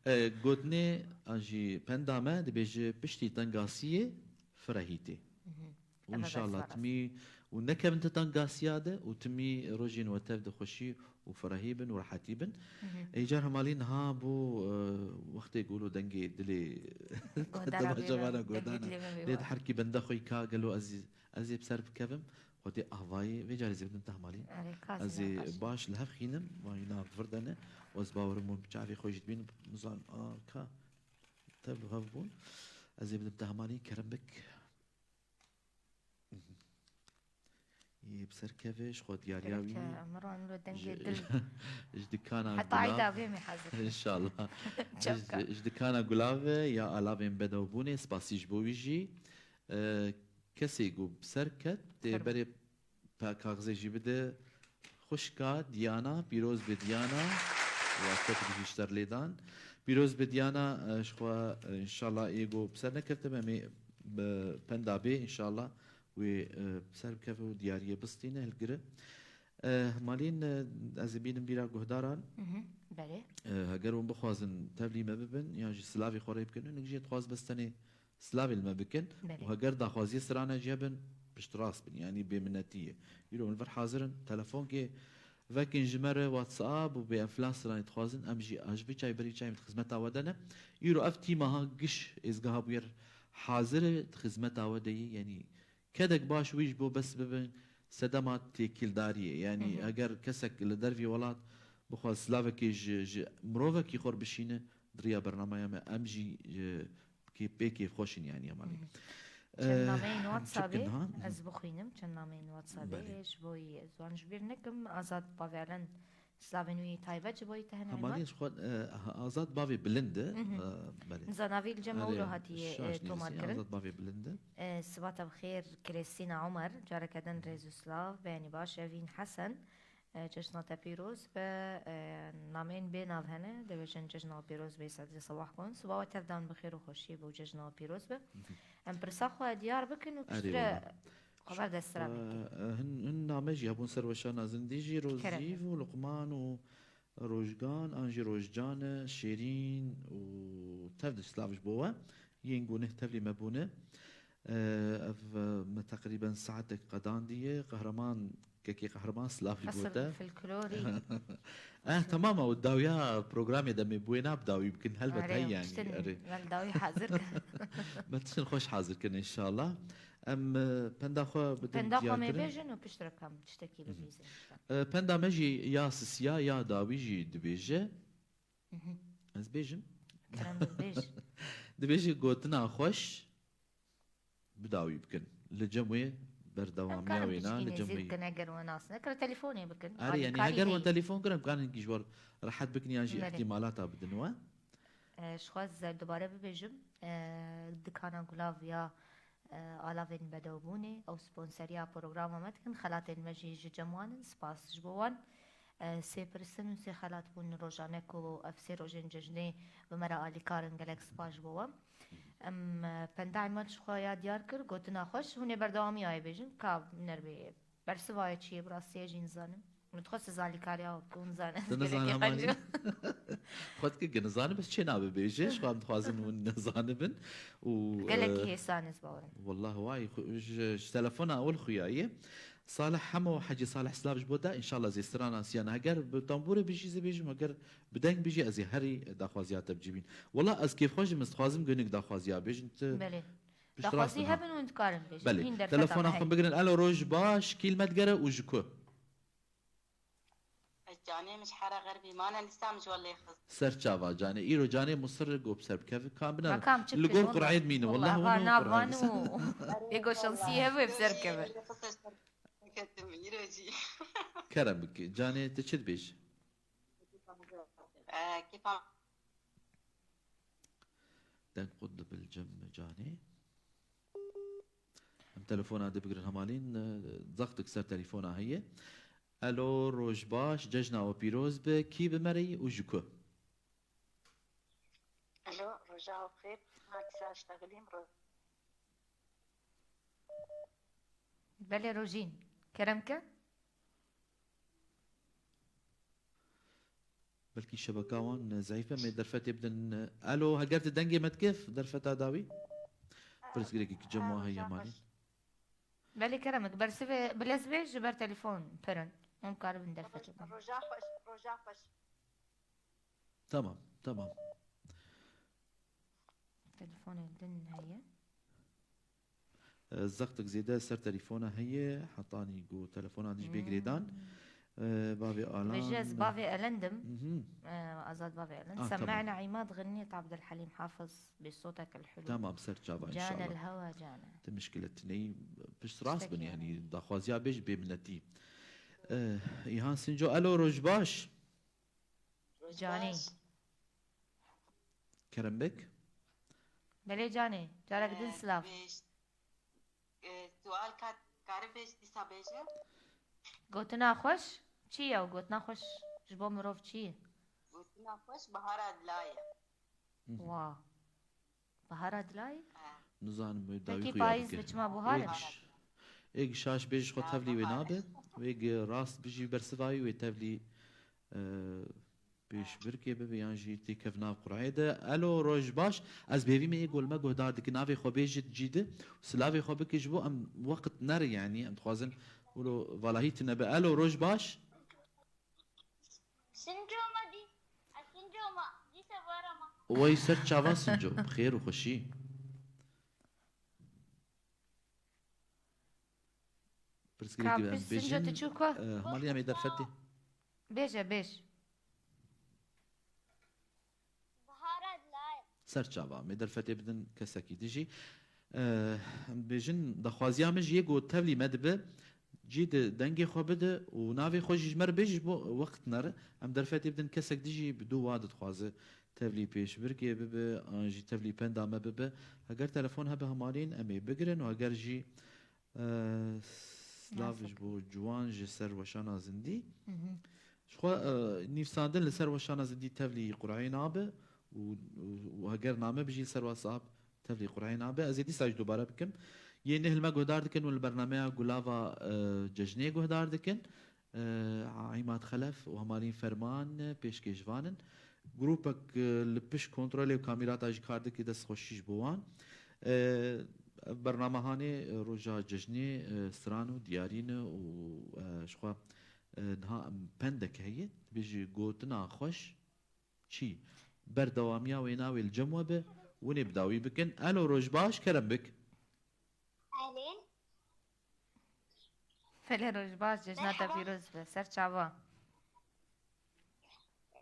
E, gotinê an jî penda me dibêje piştî tengasiyê firehî tê. Mhm. Û Eve înşallah bersiva rast. timî û nekevin ti tengasiya de û timî rojên we tev de xweşî û ferehî bin û rehetî bin. Mhm. Ê car Hemalî niha bû, e, wextê golo dengê dilê Guhdara temaşevana bêvan, dengê guhdana. dilê me bêvan. Lê di herkî bende xwe ka gelo ez, ez ê bi ser bikevim. Xwedê avayê vê carê zêbidin te Hemalî. Erê, ka Ez zî ê ne baş. baş li hev xînim, wan yîna vir de ne. Û ez bawerim hûn bi çavê xwe jî dibînin, nizanim, a, ka tev li hev bûn. Ez ê bidim te Hemalî, kerem bik. Yê bi ser keve, ji xwe diyariya Gerek wî. e, Emir an lo dengê Ji, dil. ji dikana Heta gulav. Eyda bê me hazir. Înşallah. Çewka. Ji, ji dikana gulav e ya alavên bedewbûnê, spasî ji bo wî jî. E, kesê ku bi ser ket, tê Fermo. berê pe-, kaxizê jî bide. Xwişka Diyana, pîroz be Diyana. Watetik jî ji te re lê dan. Pîroz be Diyana, e, ji xwe, e, înşallah ê ku bi ser nekevtime, em ê bi penda bê, înşallah wê, e, bi ser bikeve û diyariyê bistîne, hilgire. E, Hemalîn, e, ez ê bînim bîra guhdaran. Mhm, belê. E, heger hûn bixwazin tevlî me bibin, yan jî silavê xwe rê bikin, hinek jê dixwaz bes tenê silavê li me bikin. Belê. Û heger daxwaziyê strana jî hebin, piştrast bin, yanî bêminetî ye. Îro min vir hazir in, telefonkê vekin ji me re, WhatsApp û bê em filan stranê dixwazin, em jî, ez ji vî çayê berî çayê min di xizmeta we de ne. Îro ev tîma ha giş êzgeha bûyer hazir e, di xizmeta we de ye, yanî kedek baş wî ji bo bes bibin sedema têkildariyê. Yanî Hı hı. eger kesek li dervî welat bixwaz silavekê ji, ji mirovekî xwe re bişîne, di riya bernameya me em jî, e, kê-, pê kêfxweş in, yanî, Hemalî. Hı hı. Çend Eh, nameyên em çi WhatsAppê, bikin niha? ez bixwînim, çend nameyên WhatsAppê Belê. ji bo yî ez wan ji bîr nekim, Azad Pavyalen Slavên wî taybet ji bo yî te hene, Hemalî Îmad? Ji xwe, e, Azad bavê bilind e. Mhm. E, belê. Nizanavî li cem Erê, wilo hatiye, şaş e, nêzî, tomar kirin. Azad bavê bilind e. E, sibata bi xêr, Krêstîna Omer, careke din rêz û silav, beyanî baş, Evîn Hesen, e, cejna te pîroz be, e, nameyên bê nav hene, dibêjin cejna pîroz bê sedrê sewah kon. Siba we tev dan bi xêr û xweşiyê bo cejna pîroz be. Mhm. Em pirsa xwe diyar bikin û Erê piştre wala. Xwe ber destira Ee, bikin. Hin, hin name jî hebûn ser weşana zindî jî, Kerem. Rozîv û Luqman û Rojgan, an jî Rojcan e, Şêrîn û tev di silav ji bo we. Yên guneh tevlî me bûne. Ee, ev, e, me teqrîben saetek qedandiye. Qehreman, kekê Qehreman silav ji bo Qesim te. Folklorî. Eh, tamam, ew dawiya programê de me bûye nab dawî bikin. Helbet Erê, hey yani. Piştin, Erê. Wel dawî hazir kin. Me tiştin xweş hazir kin inşallah. Em, e, penda xwe bidin Penda xwe me diyarkirin. Bêjin û piştre kam tiştekî Hı hı. Bibîzin. E, penda me jî ya sisiya ya dawî jî dibêje. Hı hı. Ez bêjim. Kerem bibêj. Dibêje gotina xweş bi dawî bikin. Li cem wê berdewamiya wê na, li cem wê. Em karin piçkî nêzî bikin, eger we nas nekir, telefonê bikin. Erê, yani, alîkarî heger we heye. Telefon kirin, em karin ji we rehet bikin yan jî Belê. Îhtîmalata bidin we. E, ji xwe ez dubare bibêjim, e, Dikana Gulav ya, e, Alavên Bedewbûnê, ew sponseriya programa me dikin, xelatên me jî ji cem wan in, spas ji bo wan. E, sê pirstin û sê xelat bûn rojane ku ev sê rojên cejnê bi me re alîkar in, gelek spas ji bo wan. Em, e, penda Îmad ji xwe ya diyar kir, gotina xweş, hûn ê berdewamiya wê bêjin, ka nerbê. Bersiva ye çi ye, bi rastî ez jî nizanim. Min dixwest ez alîkariya we bikim, nizanim. Tu nizane Hemalî? Xwe dike ki nizanim, ez çê nabe bêje, ji xwe em dixwazin hûn nizanibin. Û, Gelekî e, hêsan ez bawerim. Wallah, way, xwe, ji, ji telefona ewil xuyaye. Salih Hemo, Hecî Salih, silav ji bo te. Înşallah zêstira nasiyan. Heger bi tambûrê bijî, zê bêjim, heger bi deng bijî, ez ê herî daxwaziya te bicîbîn. Wallah, ez kêfxweş im, ez dixwazim gunik daxwaziya bêjin. Tu Belê. Pişt Daxwazî rast hebin hûn dikarin bêjin. Belê. Hîn derfeta Telefona me xwe heye. Bigirin. Elo, roj baş, kî li me digere û ji ku? Ez canê min ji Hera Xerbî mane, lîsta min ji we lê xist. Ser çava canê. Îro canê Musir got bi ser bikeve. Ka bine. Makam çi Li gor Qur'ê dimîne. Wallah, wallah, va hûn nav Qur'ê van û ê go şansî hebe bi ser bikeve. Ketim îro jî. Kerem bike. Canê, tu çi dibêjî? Ee, kêfa Deng qut dibil cem canê. Em telefona dibigirin hemalîn, e, zextik ser telefona heye. Elo, roj baş, cejna we pîroz be, kî bi me re yî û ji ku? Elo, roja we xêr, Makîsa Ştexilîm, ro- Belê Rojîn, kerem ke. Belkî şebeka wan zehîf be, me derfetê bidin. Elo, heger tu dengê me dikef, derfeta dawî. Pirsgirêkê ki cem wa heye malî. Belê kerem, bersivê, bilez bê ji ber telefon pirin. Hûn karibin derfetê bidin. Roja xweş, roja xweş. Tamam, tamam. Telefonê din heye. E, zextek zêde ser telefona heye, hetanî ku telefona din ji bê girêdan. Hmm. E, bavê Alan. Dibêje ez bavê Elen dim. Mhm. E, Azad bavê Elen. Ah, tamam. Sema'na Îmad ğinîyet Abdulhalim Hafiz bi sotek el hulu. Tamam, ser çava, Cane inşallah. El hewa cane. Te mişkilet ney, pişt rast bin, yani, daxwaziya bê ji bê minetî. E, Îhan Sinco, elo, roj baş. Canê. Kerem bik. Belê canê, carek din silav. Bêj, e, sual kat, kare bêj dîsa bêje? Gotina xweş çi ye û gotina xweş ji bo mirov çi ye? Gotina xweş bihara dila ye. Wa. Bihara dilayê? Nizanim wê dawî Pekî xuya payîz bike. Bi çima buhar e? Êk ş-, êk şaş bê ji xwe tevlî wê nabe. Wê gi rast bijî bersivayî wê tevlî, e, pêşbirkê bibe yan jî têkev nav qur'ê de. Elo, roj baş. Ez bêvî me yê gol me guhdar dike. Navê xwe bêjit cî de. Silavê xwe bike ji bo em weqt nere yani. Em dixwazin wilo valahî tune be. Elo, roj baş. Sinco ma dî, ez Sinco ma dîsa bara ma. Wey ser çava Sinco, bi xêr û xweşî. Pirsgirêkê em bêjin. Ka Sinco tu çû ku? E, Hemaliya me derfetê. Bêje, bêj. Bihara dilayê. Ser çava, me derfetê bidin kesekî dijî. Eh, em dibêjin, daxwaziya min ji yê ku tevlî me dibe, cî de dengê xwe bide û navê xwe jî ji me re bêje ji bo wext nere. Em derfetê bidin kesek dijî bi dû wa dixwaze tevlî pêşbirkê bibe, an jî tevlî penda me bibe. Heger telefon hebe hemalîn em ê bigirin û heger jî, e, silav ji bo ciwan ji ser weşana zindî. Ji xwe, e, nivîsandin li ser weşana zindî tevlî qur'ê nabe û, û, û heger name bijî li ser WhatsApp tevlî qur'ê nabe. Ez ê dîsa jî dubare bikim. Yê neh li me guhdar dikin û li bernameya Gulava, e, Cejnê guhdar dikin. E, Îmad Xelef û Hemalîn Ferman, e, pêşkêşvan in. Grûpek, e, li pişt kontrolê û kamîrata jî kar dike, dest xweşî ji bo wan. E, ev bername hanê, e, roja cejnê, e, stran û diyarî ne û, e, ji xwe, e, niha em pendek heye, dibêje gotina xweş çi? Berdewamiya wê navê li cem we be, winê bi dawî bikin. Elo, roj baş, kerem bik. Elê. Belê, roj baş, cejna te Merhaba. pîroz be. Ser çava.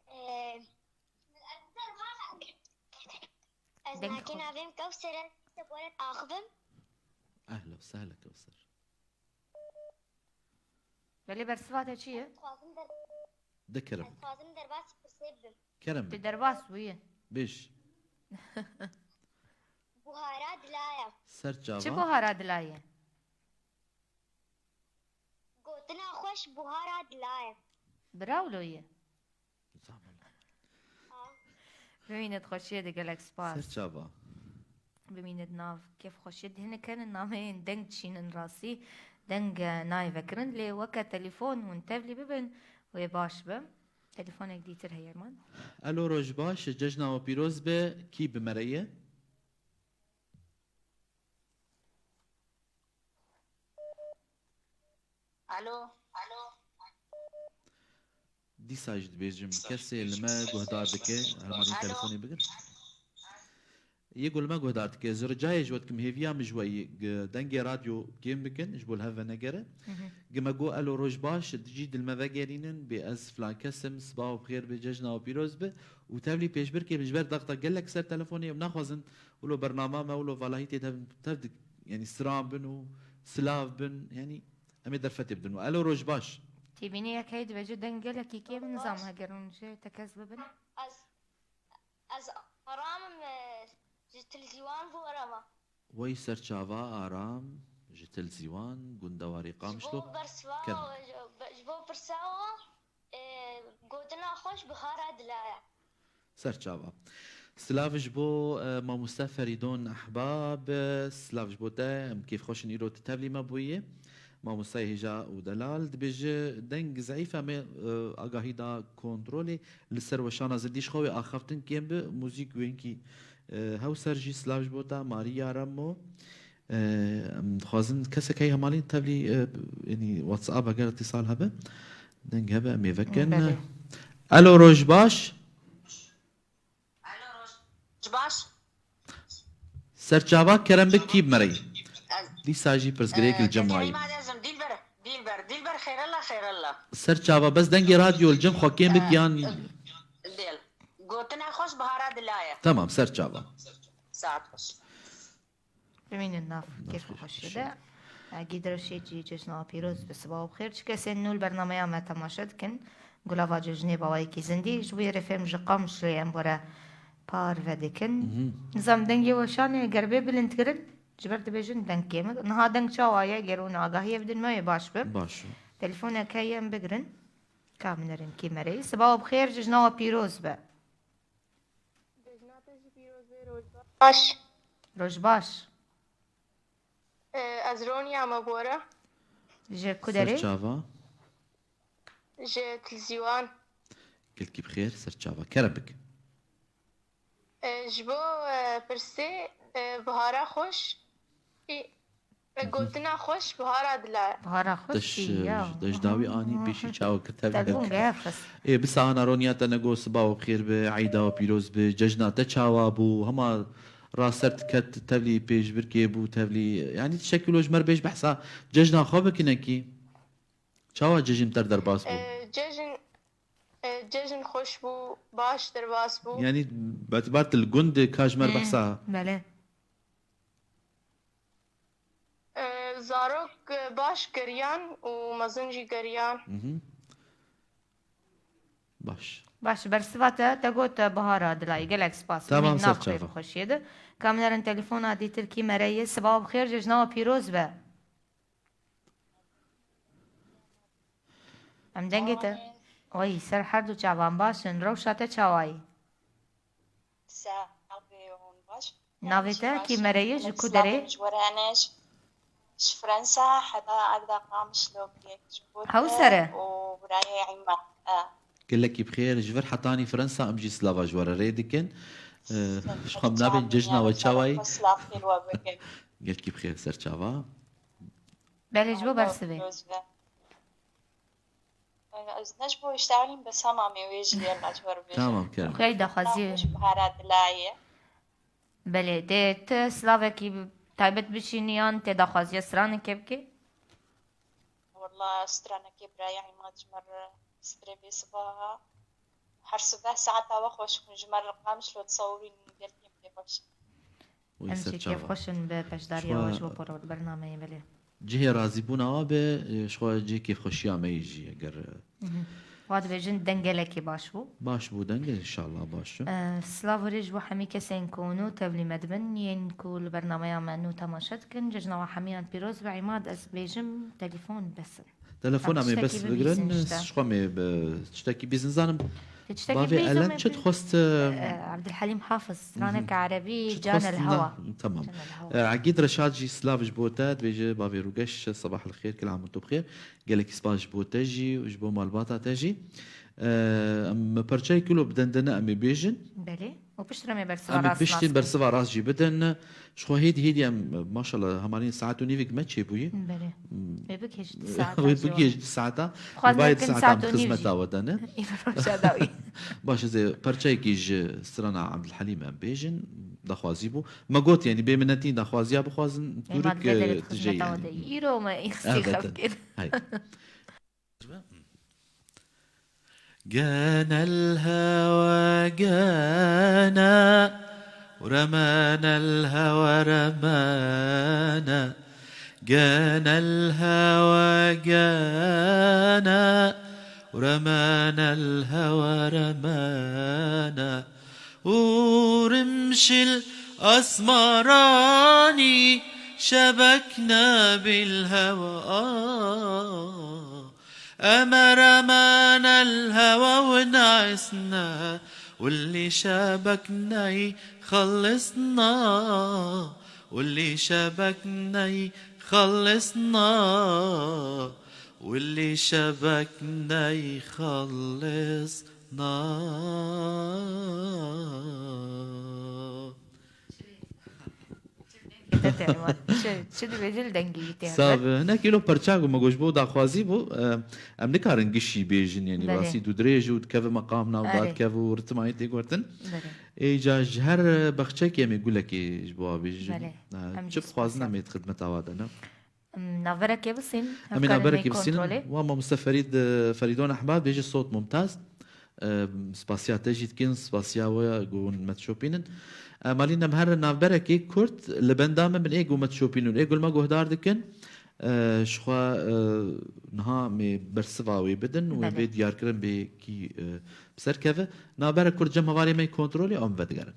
Ee, ez Deng nakê xwe. navê min Kewser e, te bore axivim. Ehla ve sehla Kewser. Belê, bersiva te çi ye? Ez dixwazim der-, De kerem. ez dixwazim derbas pirsê bibim. Kerem Tu bik. derbas bûyî. Bêj. Buhara dilaya. Ser çava. Çi buhara dilayê? Gotina xweş buhara dilayê. Biraw lo ye. Bimînit xweşiyê de gelek spas. Ser çava. Bimînit nav kêf xweşiyê de hinek henin nameyên deng çînin rastî. Deng, e, nayê vekirin lê weke telefon hûn tevlî bibin wê baş be. Telefonek dîtir heye man. Elo, roj baş, cejna we pîroz be, kî bi me re ye? Alo, alo. Dîsa jî dibêjim, kesê li me guhdar dike, hemanî Alo. telefonê bigir. Yê ku li me guhdar dike, ez ricayê ji we dikim, hêviya min ji we yî, g-, dengê radyo kêm bikin, ji bo li hev venegere. Hı hı. Gi me got, "Elo, roj baş", di cî di li me vegerînin, bê ez filan kes im, sibav bi xêr be, cejna we pîroz be, û tevlî pêşbirkê min ji ber daxta gelek ser telefonê em naxwazin, wilo bernama me, wilo valahîtê tev, tev dik-, yanî stran bin û silav bin, yanî em ê derfetê bidin. Elo, roj baş. Têbînî yek heye dibêje deng gelekî kêm, nizam Baş. heger hûn jê tekez bibin. Ez, ez Aram im, e, ji Tilzîwan bû re me. Wey ser çava Aram, ji Tilzîwan, gundewarê Qamişlo. Ji bo bersiva, Kerem. ji, ji bo pirsa we, e, gotina xweş bihara dilaya. Ser çava. Silav ji bo, e, mamoste Ferîdon Ehbab, e, silav ji bo te, em kêfxweş in îro tu tevlî me bûyî. Mamostayê hêja û delal dibêje, deng zeîf e, em ê, e, agahî da kontrolê, li ser weşana zindî ji xwe wê axaftin kêm bi, muzîk wênkî, e, hew ser jî silav ji bo te, Marî Yaremo. Em dixwazin kesek heye hemalî tevlî, e, yanî WhatsApp eger îtîsal hebe, deng hebe em ê vekin. Belê. Elo, roj baş. Elo, roj baş. Ser çava kerem bik kî bi me re yî. Ez, Dîsa jî pirsgirêk e, li cem te wayî. Kerîma dezim, Dîlber, Dîlber, Dîlber, xêrella, xêrella. Ser çava bes dengê radyo li cem xwe kêm bik E, yan Dêl. Gotina xweş bihara dilaye. Tamam, ser çava. Saet xweş. Bimînin nav kêf û xweşiyê de. Egîd Reşîd jî cejna pîroz bi sibaw bi xêr. Çi kesên nû li bernameya me temaşe dikin, Gulava Cejnê bawayekî zindî ji wî rêfêm ji Qamişloyê em were parve dikin. Mhm. Nizam dengê weşanê ger bê bilindkirin, ji ber dibêjin deng kêm e. Niha deng çawa ye? Ger hûn agahiyê bidin me wê baş be. Baş e. Telefonek heye em bigirin. Ka binerin kî me re yî. Sibaw bi xêr, cejna we pîroz be. Cejna te jî pîroz be, roj baş. Roj baş. Ee, ez Roniya me bore. Ji ku derê? Ser çava? Ji Tilzîwan. Gelkî bi xêr, ser çava. Kerem bik. Ee, ji bo, e, pirsê, e, bihara xweş. Ê, Gotina xweş bihara dila ye. Bihara xweş Te ji, çi ya? te ji dawî anî pêşî çawa kir tevlî Te bûn vekir. gef xist. Ê, bi sahana Roniya te nego siba û xêr be, eyda û pîroz be, cejna te çawa bû, hema raser diket tevlî pêşbirkê bû, tevlî, yanî tiştekî lo ji me re bêj behsa cejna xwe bikinekî. Çawa cejin ter derbas bû? Ee, cejin, e, cejin xweş bû, baş derbas bû. Yanî betibar tu li gund ka ji me re Hmm, behsa. belê. Ee, Zarok, e, baş geriyan û mezin jî geriyan. Mhm. Baş. Baş, bersiva te, te got, e, Bahar Adilayê. Gelek spas. Tamam, Min naxwê serçava. Bi xweşiyê de. Kamnerin telefona dîtir kî mere ye. Sibav xêr, cejna we pîroz be. Em dengê te. Oy, ser her du çavan baş in. Rewşa te çawa ye? Saxbê hûn baş. Navê te kî mere ye, ji ku derê? Ji we re ne, ji Fransa heta Agda Qamişlo yek ji bo te Hewsere. Û birayê Îmad. E. Gelekî bi xêr, ji vir hetanî Fransa em jî silava ji we re rê dikin. E, ji xwe em nabên cejna we çawa ye? Silav xêr we bikin. Gelkî bi xêr serçava. Belê, ji bo bersivê. Ez ne ji bo îştexlîm, bes hema em ê wê jî yê ji we re bêjin. Tamam, kerem. Xwey daxwazî. Ji Bahara Dilayê. Belê, dê ti silavekî taybet bişînî yan tê daxwaziya stranekê bikî? Walla stranekê birayê Îmad ji me re strê bê sibaha. Her sibe saeta we xweş bûn. Ji me re Qamişlo disewirîn gelkî pê xweş. Em jî kêfxweş in bi beşdariya we ji bo poro bernameyê belê. Cihê razîbûna we be, e, ji xwe cihê kêfxweşiya me yî jî eger, e, Wa dibêjin deng gelekî baş bû. Baş bû deng, înşallah baş e. E, silav û rê ji bo hemî kesên ku nû tevlî me dibin, yên ku li bernameya me nû temaşe dikin, cejna we hemiyan pîroz be. Îmad ez bêjim telefon bes in. Telefona me bes bigirin, ji xwe me bi tiştekî bîzin zanim. Bavê Elen çi dixwest? Abdulhelîm Hafiz, stranek erebî, Can el Hewa. Tamam. Egîd Reşad jî silav ji bo te dibêje, bavê Rûgeş, sebah el xêr, kil am tu bi xêr. Gelekî spas ji bo te jî û ji bo malbata te jî. Em perçeyek wilo bi dendene em ê bêjin. Belê. Û piştre me bersiva rast nas bikin. Em ê piştî bersiva rast jî bidin. Ji xwe hêdî hêdî em, maşallah, hemalîn saet û nîvik me çêbûyî. Belê. Wê bikêj du saeta. Wê bikêj du saeta. Xwazin saet û nîv jî. Xizmeta we de ne. Îro roja dawî. Baş, ez ê perçeyekî ji strana Abdulhelîm em bêjin. Daxwazî bû. Me got, yanî bê minetî daxwaziya bixwazin. Tûrik, e, tijê yanî. Îro me îxsî xev kir. Hey. جانا الهوى جانا، ورمانا الهوى رمانا. جانا الهوى جانا، ورمانا الهوى رمانا. ورمش الأسمراني شبكنا بالهوى. آه. أما رمانا الهوى ونعسنا، واللي شبكنا يخلصنا، واللي شبكنا يخلصنا، واللي شبكنا يخلصنا. Te te, çi, çi dibêje li dengê wî tê. Sax be. Hinek îro perça ku me got ji bo daxwazî bû, e, em nikarin gişî bêjin, yanî rastî dûdirêj û dikeve meqam nav dadikev û ritmayê tê guhertin. Belê. Ê ca ji her bexçekê em ê gulekê ji bo wa bêjin. Belê. E, çi bixwazin em ê di xidmeta wa de ne. Em navberekê bisîn, em ê navberekê bisînin. Wa mamoste Ferîd, e, Ferîdon Ehmad bêje sot mumtaz. E, spasiya te jî dikin, spasiya we ku hûn me dişopînin. E, malîn em her navberekê kurt li benda me bin ê ku me dişopînin, ê ku li me guhdar dikin. E, ji xwe, e, niha mê bersiva wê bidin û wê bê diyarkirin bê kî, e, bi ser keve. Navberek kurt cem hevalê me yê kontrolê em vedigerin.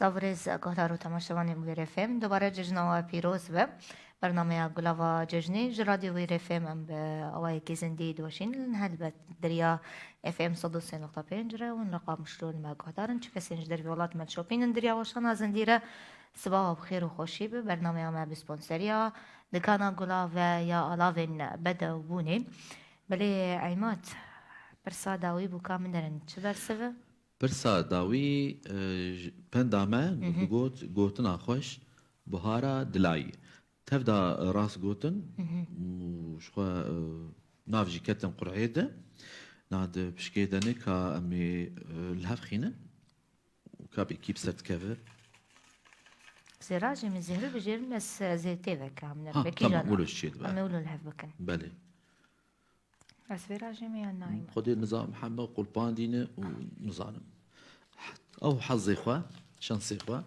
Tavrêz guhdar û temaşevanên Wîr F M, dubare cejna we pîroz be. Bernameya Gulava Cejnê ji Radyo Wîr F M em bi awayekî zindî diweşînin. Helbet diriya F M sed û sê nokta pênc re hûn li Qamişlo li me guhdar in. Çi kesên ji dervî welat me dişopînin diriya weşana zindî re. Sibawa bi xêr û xweşî bi. Bernameya me bi sponseriya Dikana Gulave ya Alavên Bedewbûnê. Belê Eymat, pirsa dawî bû ka min derin çi bersiv e? Pirsa dawî, e, ji penda me Hı hı. digot, gotina xweş, buhara dilayî. Tev da rast gotin Mhm. û ji xwe, e, nav jî ketin qur'ê de. Na di pişkê de ne ka em ê, e, li hev xînin û ka bi ekîp ser dikeve. Zêra jî min zêhir bijêrim ez, ez ê tê veke hamine. Ha, Bekî tamam, jana. Wilo çê dibe. Em ê wilo li hev bikin. Belê. Ez vê rajê me yan nayî me? Xwedê nizam heme qulpandîne û nizanim. Ew hezê xwe, şansê xwe.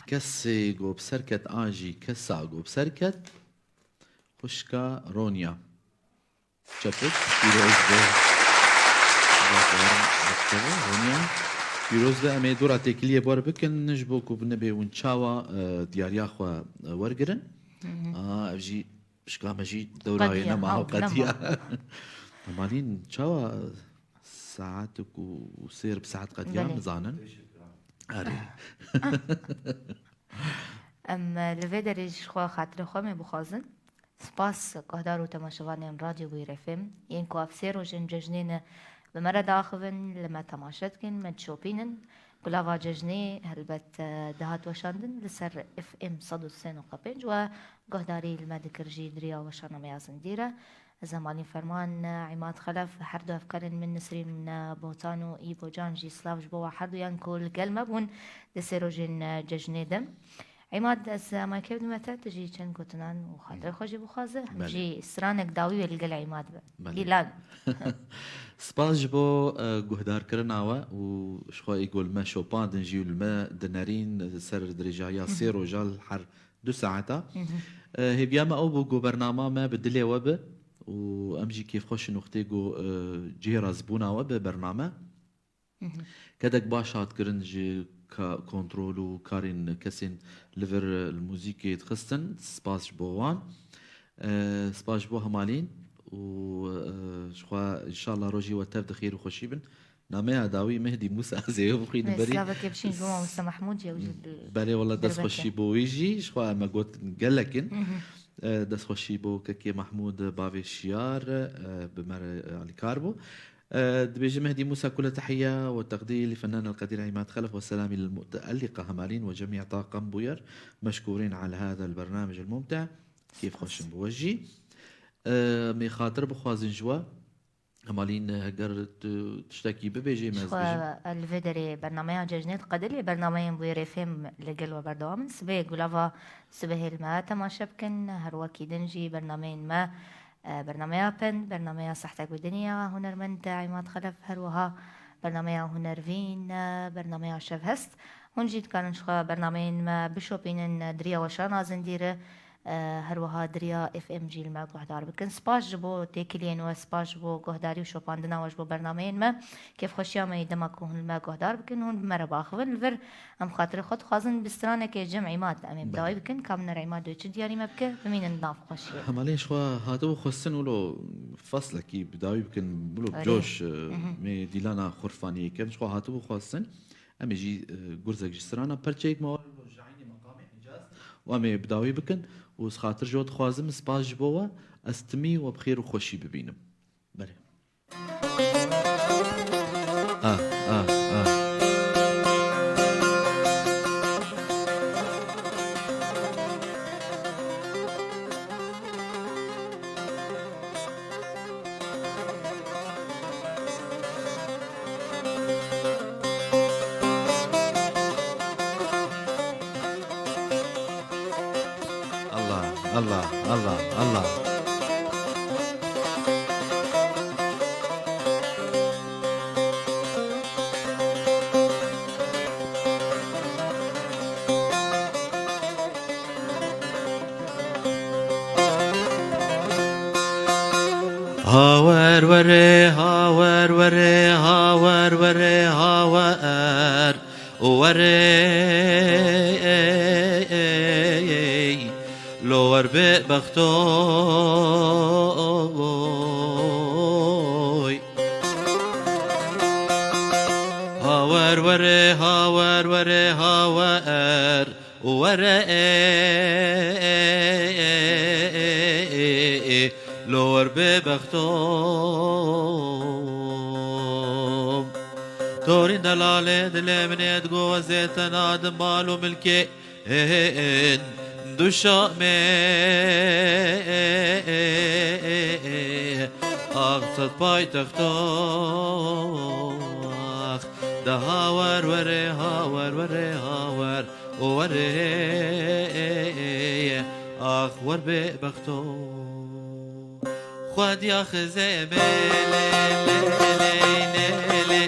Kesê go bi ser ket an jî kesa go bi ser ket, xwişka Ronya. Çepik, pîroz be. Ronya. Pîroz be, em ê dora têkiliyê bar bikin, ji bo ku nebe hûn çawa, e, diyariya xwe, e, wergirin. Hı hı. A, ev jî Pişka me jî dewra wê Qediya, nema ha, ew qediya. Nema. Hemalîn çawa saetek û sêr bi saet qediya Belê. Nizanin? Erê. Em, li vê derê jî ji xwe xatirê xwe me bixwazin. Spas guhdar û temaşevanên Radyo Wîr F M yên ku ev sê rojên cejnê ne bi me re diaxivin, li me temaşe dikin, me dişopînin. Gulava cejnê helbet, e, dihat weşandin li ser F M sed û sê nokta pênc we guhdarî li me dikir jî diriya weşana me ya zindî re. Ez Hemalîn Ferman, e, Îmad Xelef, her du hevkarên min Nisrîn, e, Botan û Îbo Can jî silav ji bo we herduyan ku li gel me bûn di sê rojên, e, cejnê de. Îmad, ez, e, mayke bidime te, tu jî çend gotinan û xatirê xwe jî bixwaze. Em Belê. Jî stranek dawî wê li gel Îmad be. Belê. Dîlan. Spas ji bo, e, guhdarkirina we û ji xwe êgo li me şopandin jî û li me dinerîn ser dirêjahiya sê roja li her du saeta. E, hêviya me ew bû ku bernama me bi dilê we be û em jî kêfxweş in wextê ku, e, cihê razbûna we be bername. Kedek baş hat kirin ji ka-, kontrol û karên kesên li vir, e, li muzîkê dixistin. Spas ji bo wan. E, spas ji bo hemalîn û, e, ji xwe înşallah rojî we tev di xêr û xweşî bin. Nameya dawî Mehdî Mûsa ez ê bixwînim berî. Silavekê bişîn ji bo mamoste Mehmûd jî ew jî bi Belê wala dest xweşî bo wî jî. Ji xwe me got gelek in. E, dest xweşî bo kekê Mehmûd bavê Şiyar, e, bi me re, e, alîkar bû. Dibêje Mehdî Mûsa kule tehiye we teqdî li fennan el qedîr Îmad Xelef we selamî lil muteelliqa Hemalîn we cemî taqem bûyer. Meşkûrîn ala hada el bernamij el mumte. Kêf xweş in bi we jî. Em ê xatir bixwazin ji we. Hemalîn heger tu tiştekî bibêjê me ez bêjim. Li vê derê bernameya cejnê diqede lê bernameyên Wêrê Fêm li gel we berdewam in. Sibê gulava sibehê li me temaşe bikin. Her wekî din jî bernameyên me E, bernameya Pend, bernameya Sehtek bi Dinya, hunermend Îmad Xelef, her wiha bernameya Hunervîn, e, bernameya Şevhest. Hûn jî dikarin ji xwe bernameyên me bişopînin, e, diriya weşana zindî re, e, her wiha diriya F M jî li me guhdar bikin. Spas ji bo têkiliyên we, spas ji bo guhdarî û şopandina we ji bo bernameyên me. Kêfxweşiya me yê dema ku hûn li me guhdar bikin, hûn bi me re biaxivin. Li vir em xatirê xwe dixwazin bi stranekê cem Îmad em ê bi dawî bikin. Ka huner Îmad wê çi diyarî me bike, bimînin di nav xweşiyê. Hemalên ji xwe hatibû xwestin wilo feslekî bi dawî bikin, wilo Erê. coş, e, Mhm. mê dîlana xurfaniyê kin. Ji xwe hatibû xwestin. Em ê jî, e, gurzek ji strana perçeyek me wilo ji eynê meqamê Hicaz û em ê bi dawî bikin. Û ez xatir ji we dixwazim, spas ji bo we, ez timî we bi xêr û xweşî bibînim. Belê. Ah, ah, ah. Allah, Allah, Allah, Allah. Hawer were, hawer were, hawer were, hawer. Were lo wer be bexto. Hawer were, hawer were, hawer were lo wer be bexto. Torîn delalê dilê min ê digo ez ê tena di mal û milkê Ên duşa me ax sed paytexto ax de hawer were, hawer were, hawer were ax wer be bexto. Xwediya xizê me lê lê lê lê lê.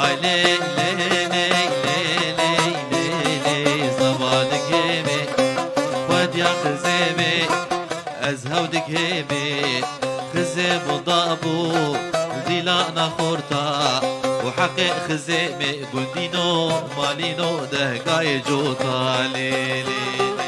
Ay lê lê lê lê lê lê. Zava digê me. Xwediya xizê me. Ez hew digê me. Xizê min dabû. Dîla naxorta. Û heqê xizê me gundîno malîno dehgayê cota lê lê lê.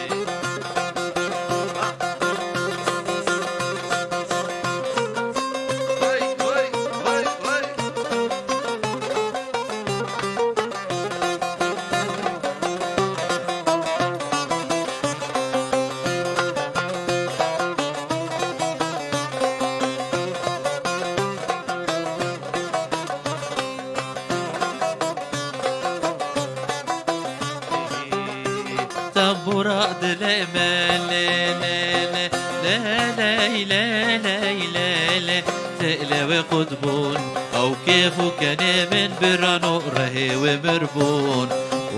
Tembûra dilê me lê lê lê lê lê lê lê lê lê lê. Têlê wê qut bûn, ew kêf û kenê min birano rehê wê mir bûn.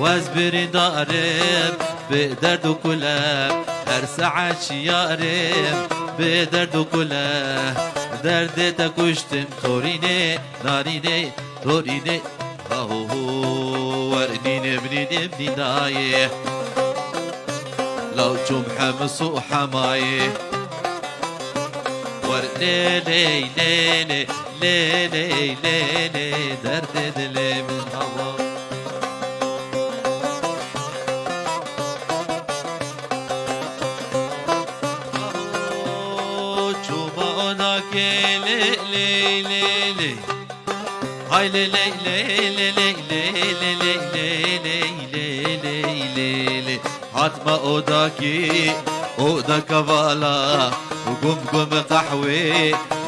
Wez birîndarim bi derd û kule, her saet şiyarim bi derd û kule. Derdê te kuştim torînê, narînê, torînê. Aho ho, wer nînim nînim nînayê. Law çûm hemis û hemayê. Wer lê lê lê lê, lê lê lê lê, derdê dilê min hewa. Aho, çûma odakê lê lê lê lê. Hay lê lê lê lê lê lê lê lê lê lê lê lê lê lê. Hatma odakî, oda kevala, gum gum qehwê,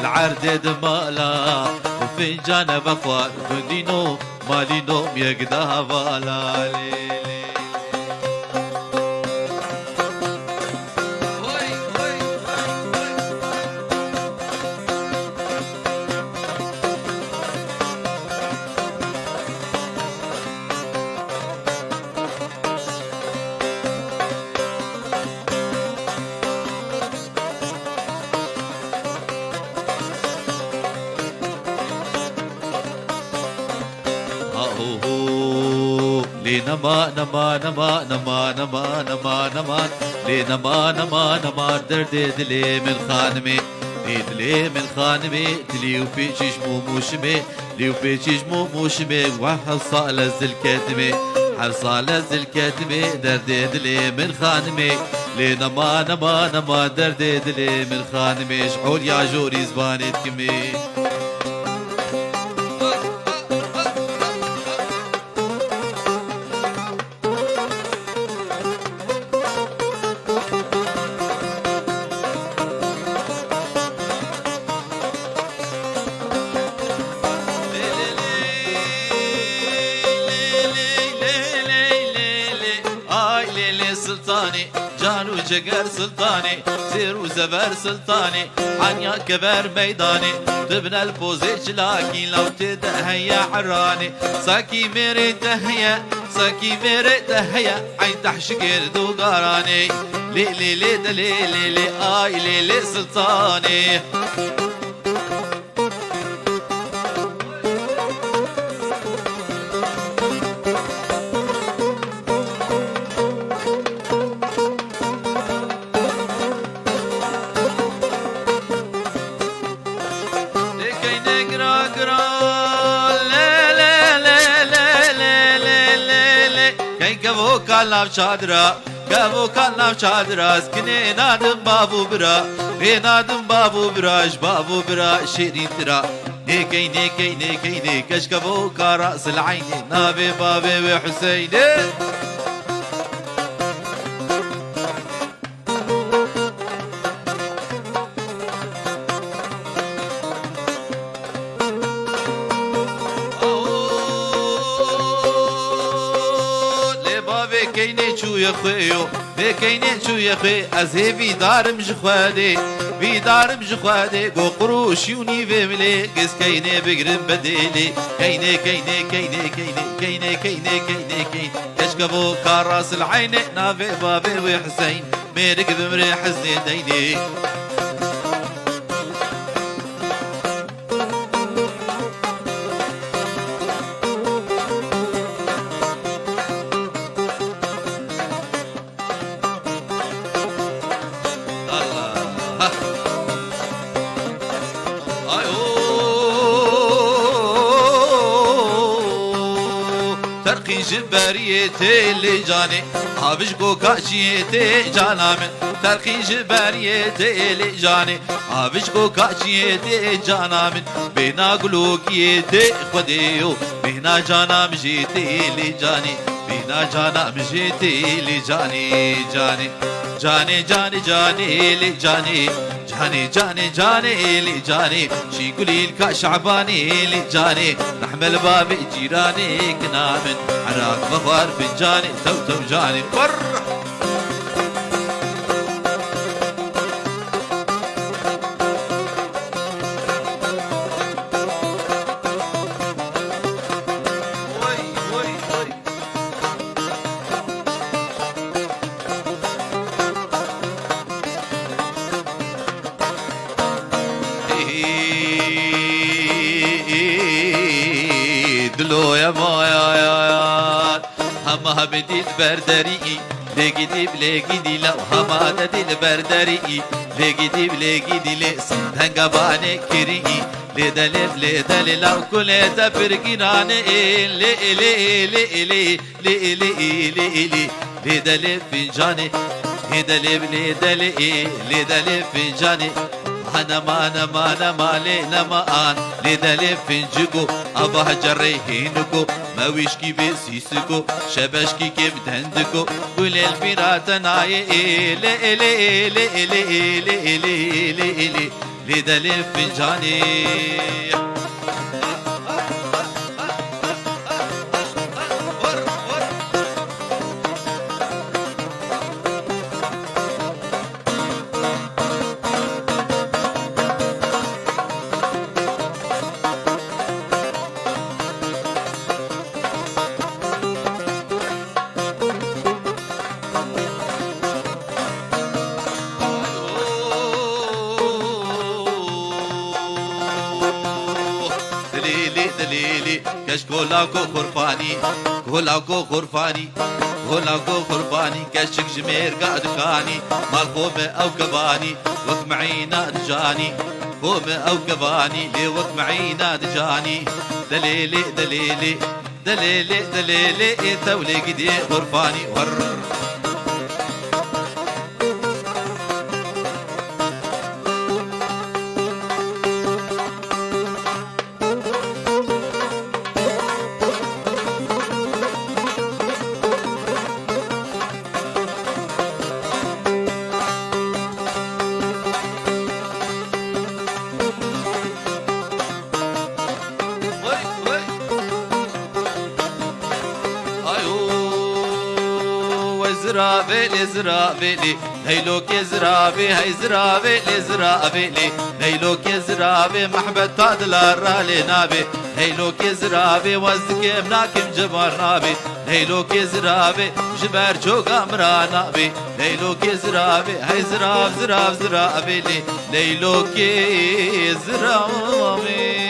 li erdê di mala, fincane vexwar, gundîno, malîno, yek daha vala, lê lê. Ha ho ho. Lê nema, nema, nema, nema, nema, nema, nema. Lê nema, nema, nema, derdê dilê min xanimê. Ê dilê min xanimê, dilî û pêçîş mû mûşimê. Lê û pêçîş mû mûşimê, weh her sal ez dil ketime. Her sal ez dil ketime, derdê dilê min xanimê. Lê nema, nema, nema, derdê dilê min xanimê. Ji hol ya jorî zivanê dikimê. Ay lê lê Sultanê, can û ciger Sultanê, zêr û zever Sultanê, hanya kever meydanê, tu binel pozê çilakî, law tê de heye eranê, sakî mêrê te heye, sakî mêrê te heye, eyn tehşikêr dogaranê, lê lê lê de lê lê lê, ay lê lê Sultanê. Hey kevoka nav çadira, kevoka nav çadira, skinê nadim bav û bira, rê nadim bav û bira, ji bav û bira şêrîn tira. Nê keynê, keynê, keynê, keşkevoka rasil eynê, navê bavê wê Huseyne. Lê bavê keynê çûye xwê yo, vê keynê çûye xwê, ez hê vîdarim ji Xwedê, vîdarim ji Xwedê, go qurûşî û nîvê milê, giz keynê bigrin bedêlê, keynê, keynê, keynê, keynê, keynê, keynê, keynê, keynê, keşkevoka rasil eynê, navê bavê wê Hiseyn. Mêrik bimrê heznê deynê. Allah. Ay o. Terqî ji beriyê tê lê canê, avij koka çiyê tê cana min. Terqî ji beriyê tê lê canê, avij koka çiyê tê cana min. Bêhna gulokiyê tê Xwedê yo, bêhna cana min jê tê lê canê. Bêhna cana min jê tê lê canê, canê. Canê, canê, canê lê canê. Canê, canê, canê, êlê canê, şî gulîlka Şabanê, êlê canê, rehme li bavê cîranê, kina min, erak vexwar fincanê, tew, tew canê, qurr! Oy, oy, oy. Diloya maya ya ya. Hema hemê dil berderî, lê gidî, lê gidî law hema de dil berderî, lê gidî, lê gidî lê denga banê kirî, lê delê, lê delê law kulê te pirgînanê, lê, lê, lê, lê. Lê, lê, lê, lê, lê delê fincanê, lê delê, lê delê, lê delê fincanê. Hanema, nema, nema, lê nema an, lê delê finciko, ava hecerê hêniko, me wîşkî bê sîsiko, şebeşkî kêm dendiko, gulê li bîra te nayê, lê, lê, lê, lê. Lê delê fincanê. Dilîlî, dilîlî, keş kolako xurfanî, kolako xurfanî, kolako xurfanî, keşik ji mêrga dikanî, mal xwe me ew kevanî, wek meîna dicanî, xwe me ew kevanî, lê wek meîna dicanî. Dilîlî, dilîlî. Delê lê, delê lê, ê tewlê gidê xurfanî, hurr. Ay, oy. Ay, o, we ziravê lê, ziravê lê. Leylokê ziravê, hey ziravê lê, ziravê lê. Leylokê ziravê, mehbeta dila ra lê nabê. Leylokê ziravê, wez dikim nakim cibar nabê. Leylokê ziravê, ji ber çoga min ra nabê. Leylokê ziravê, hey zirav, zirav, ziravê lê. Leylokê ziravê.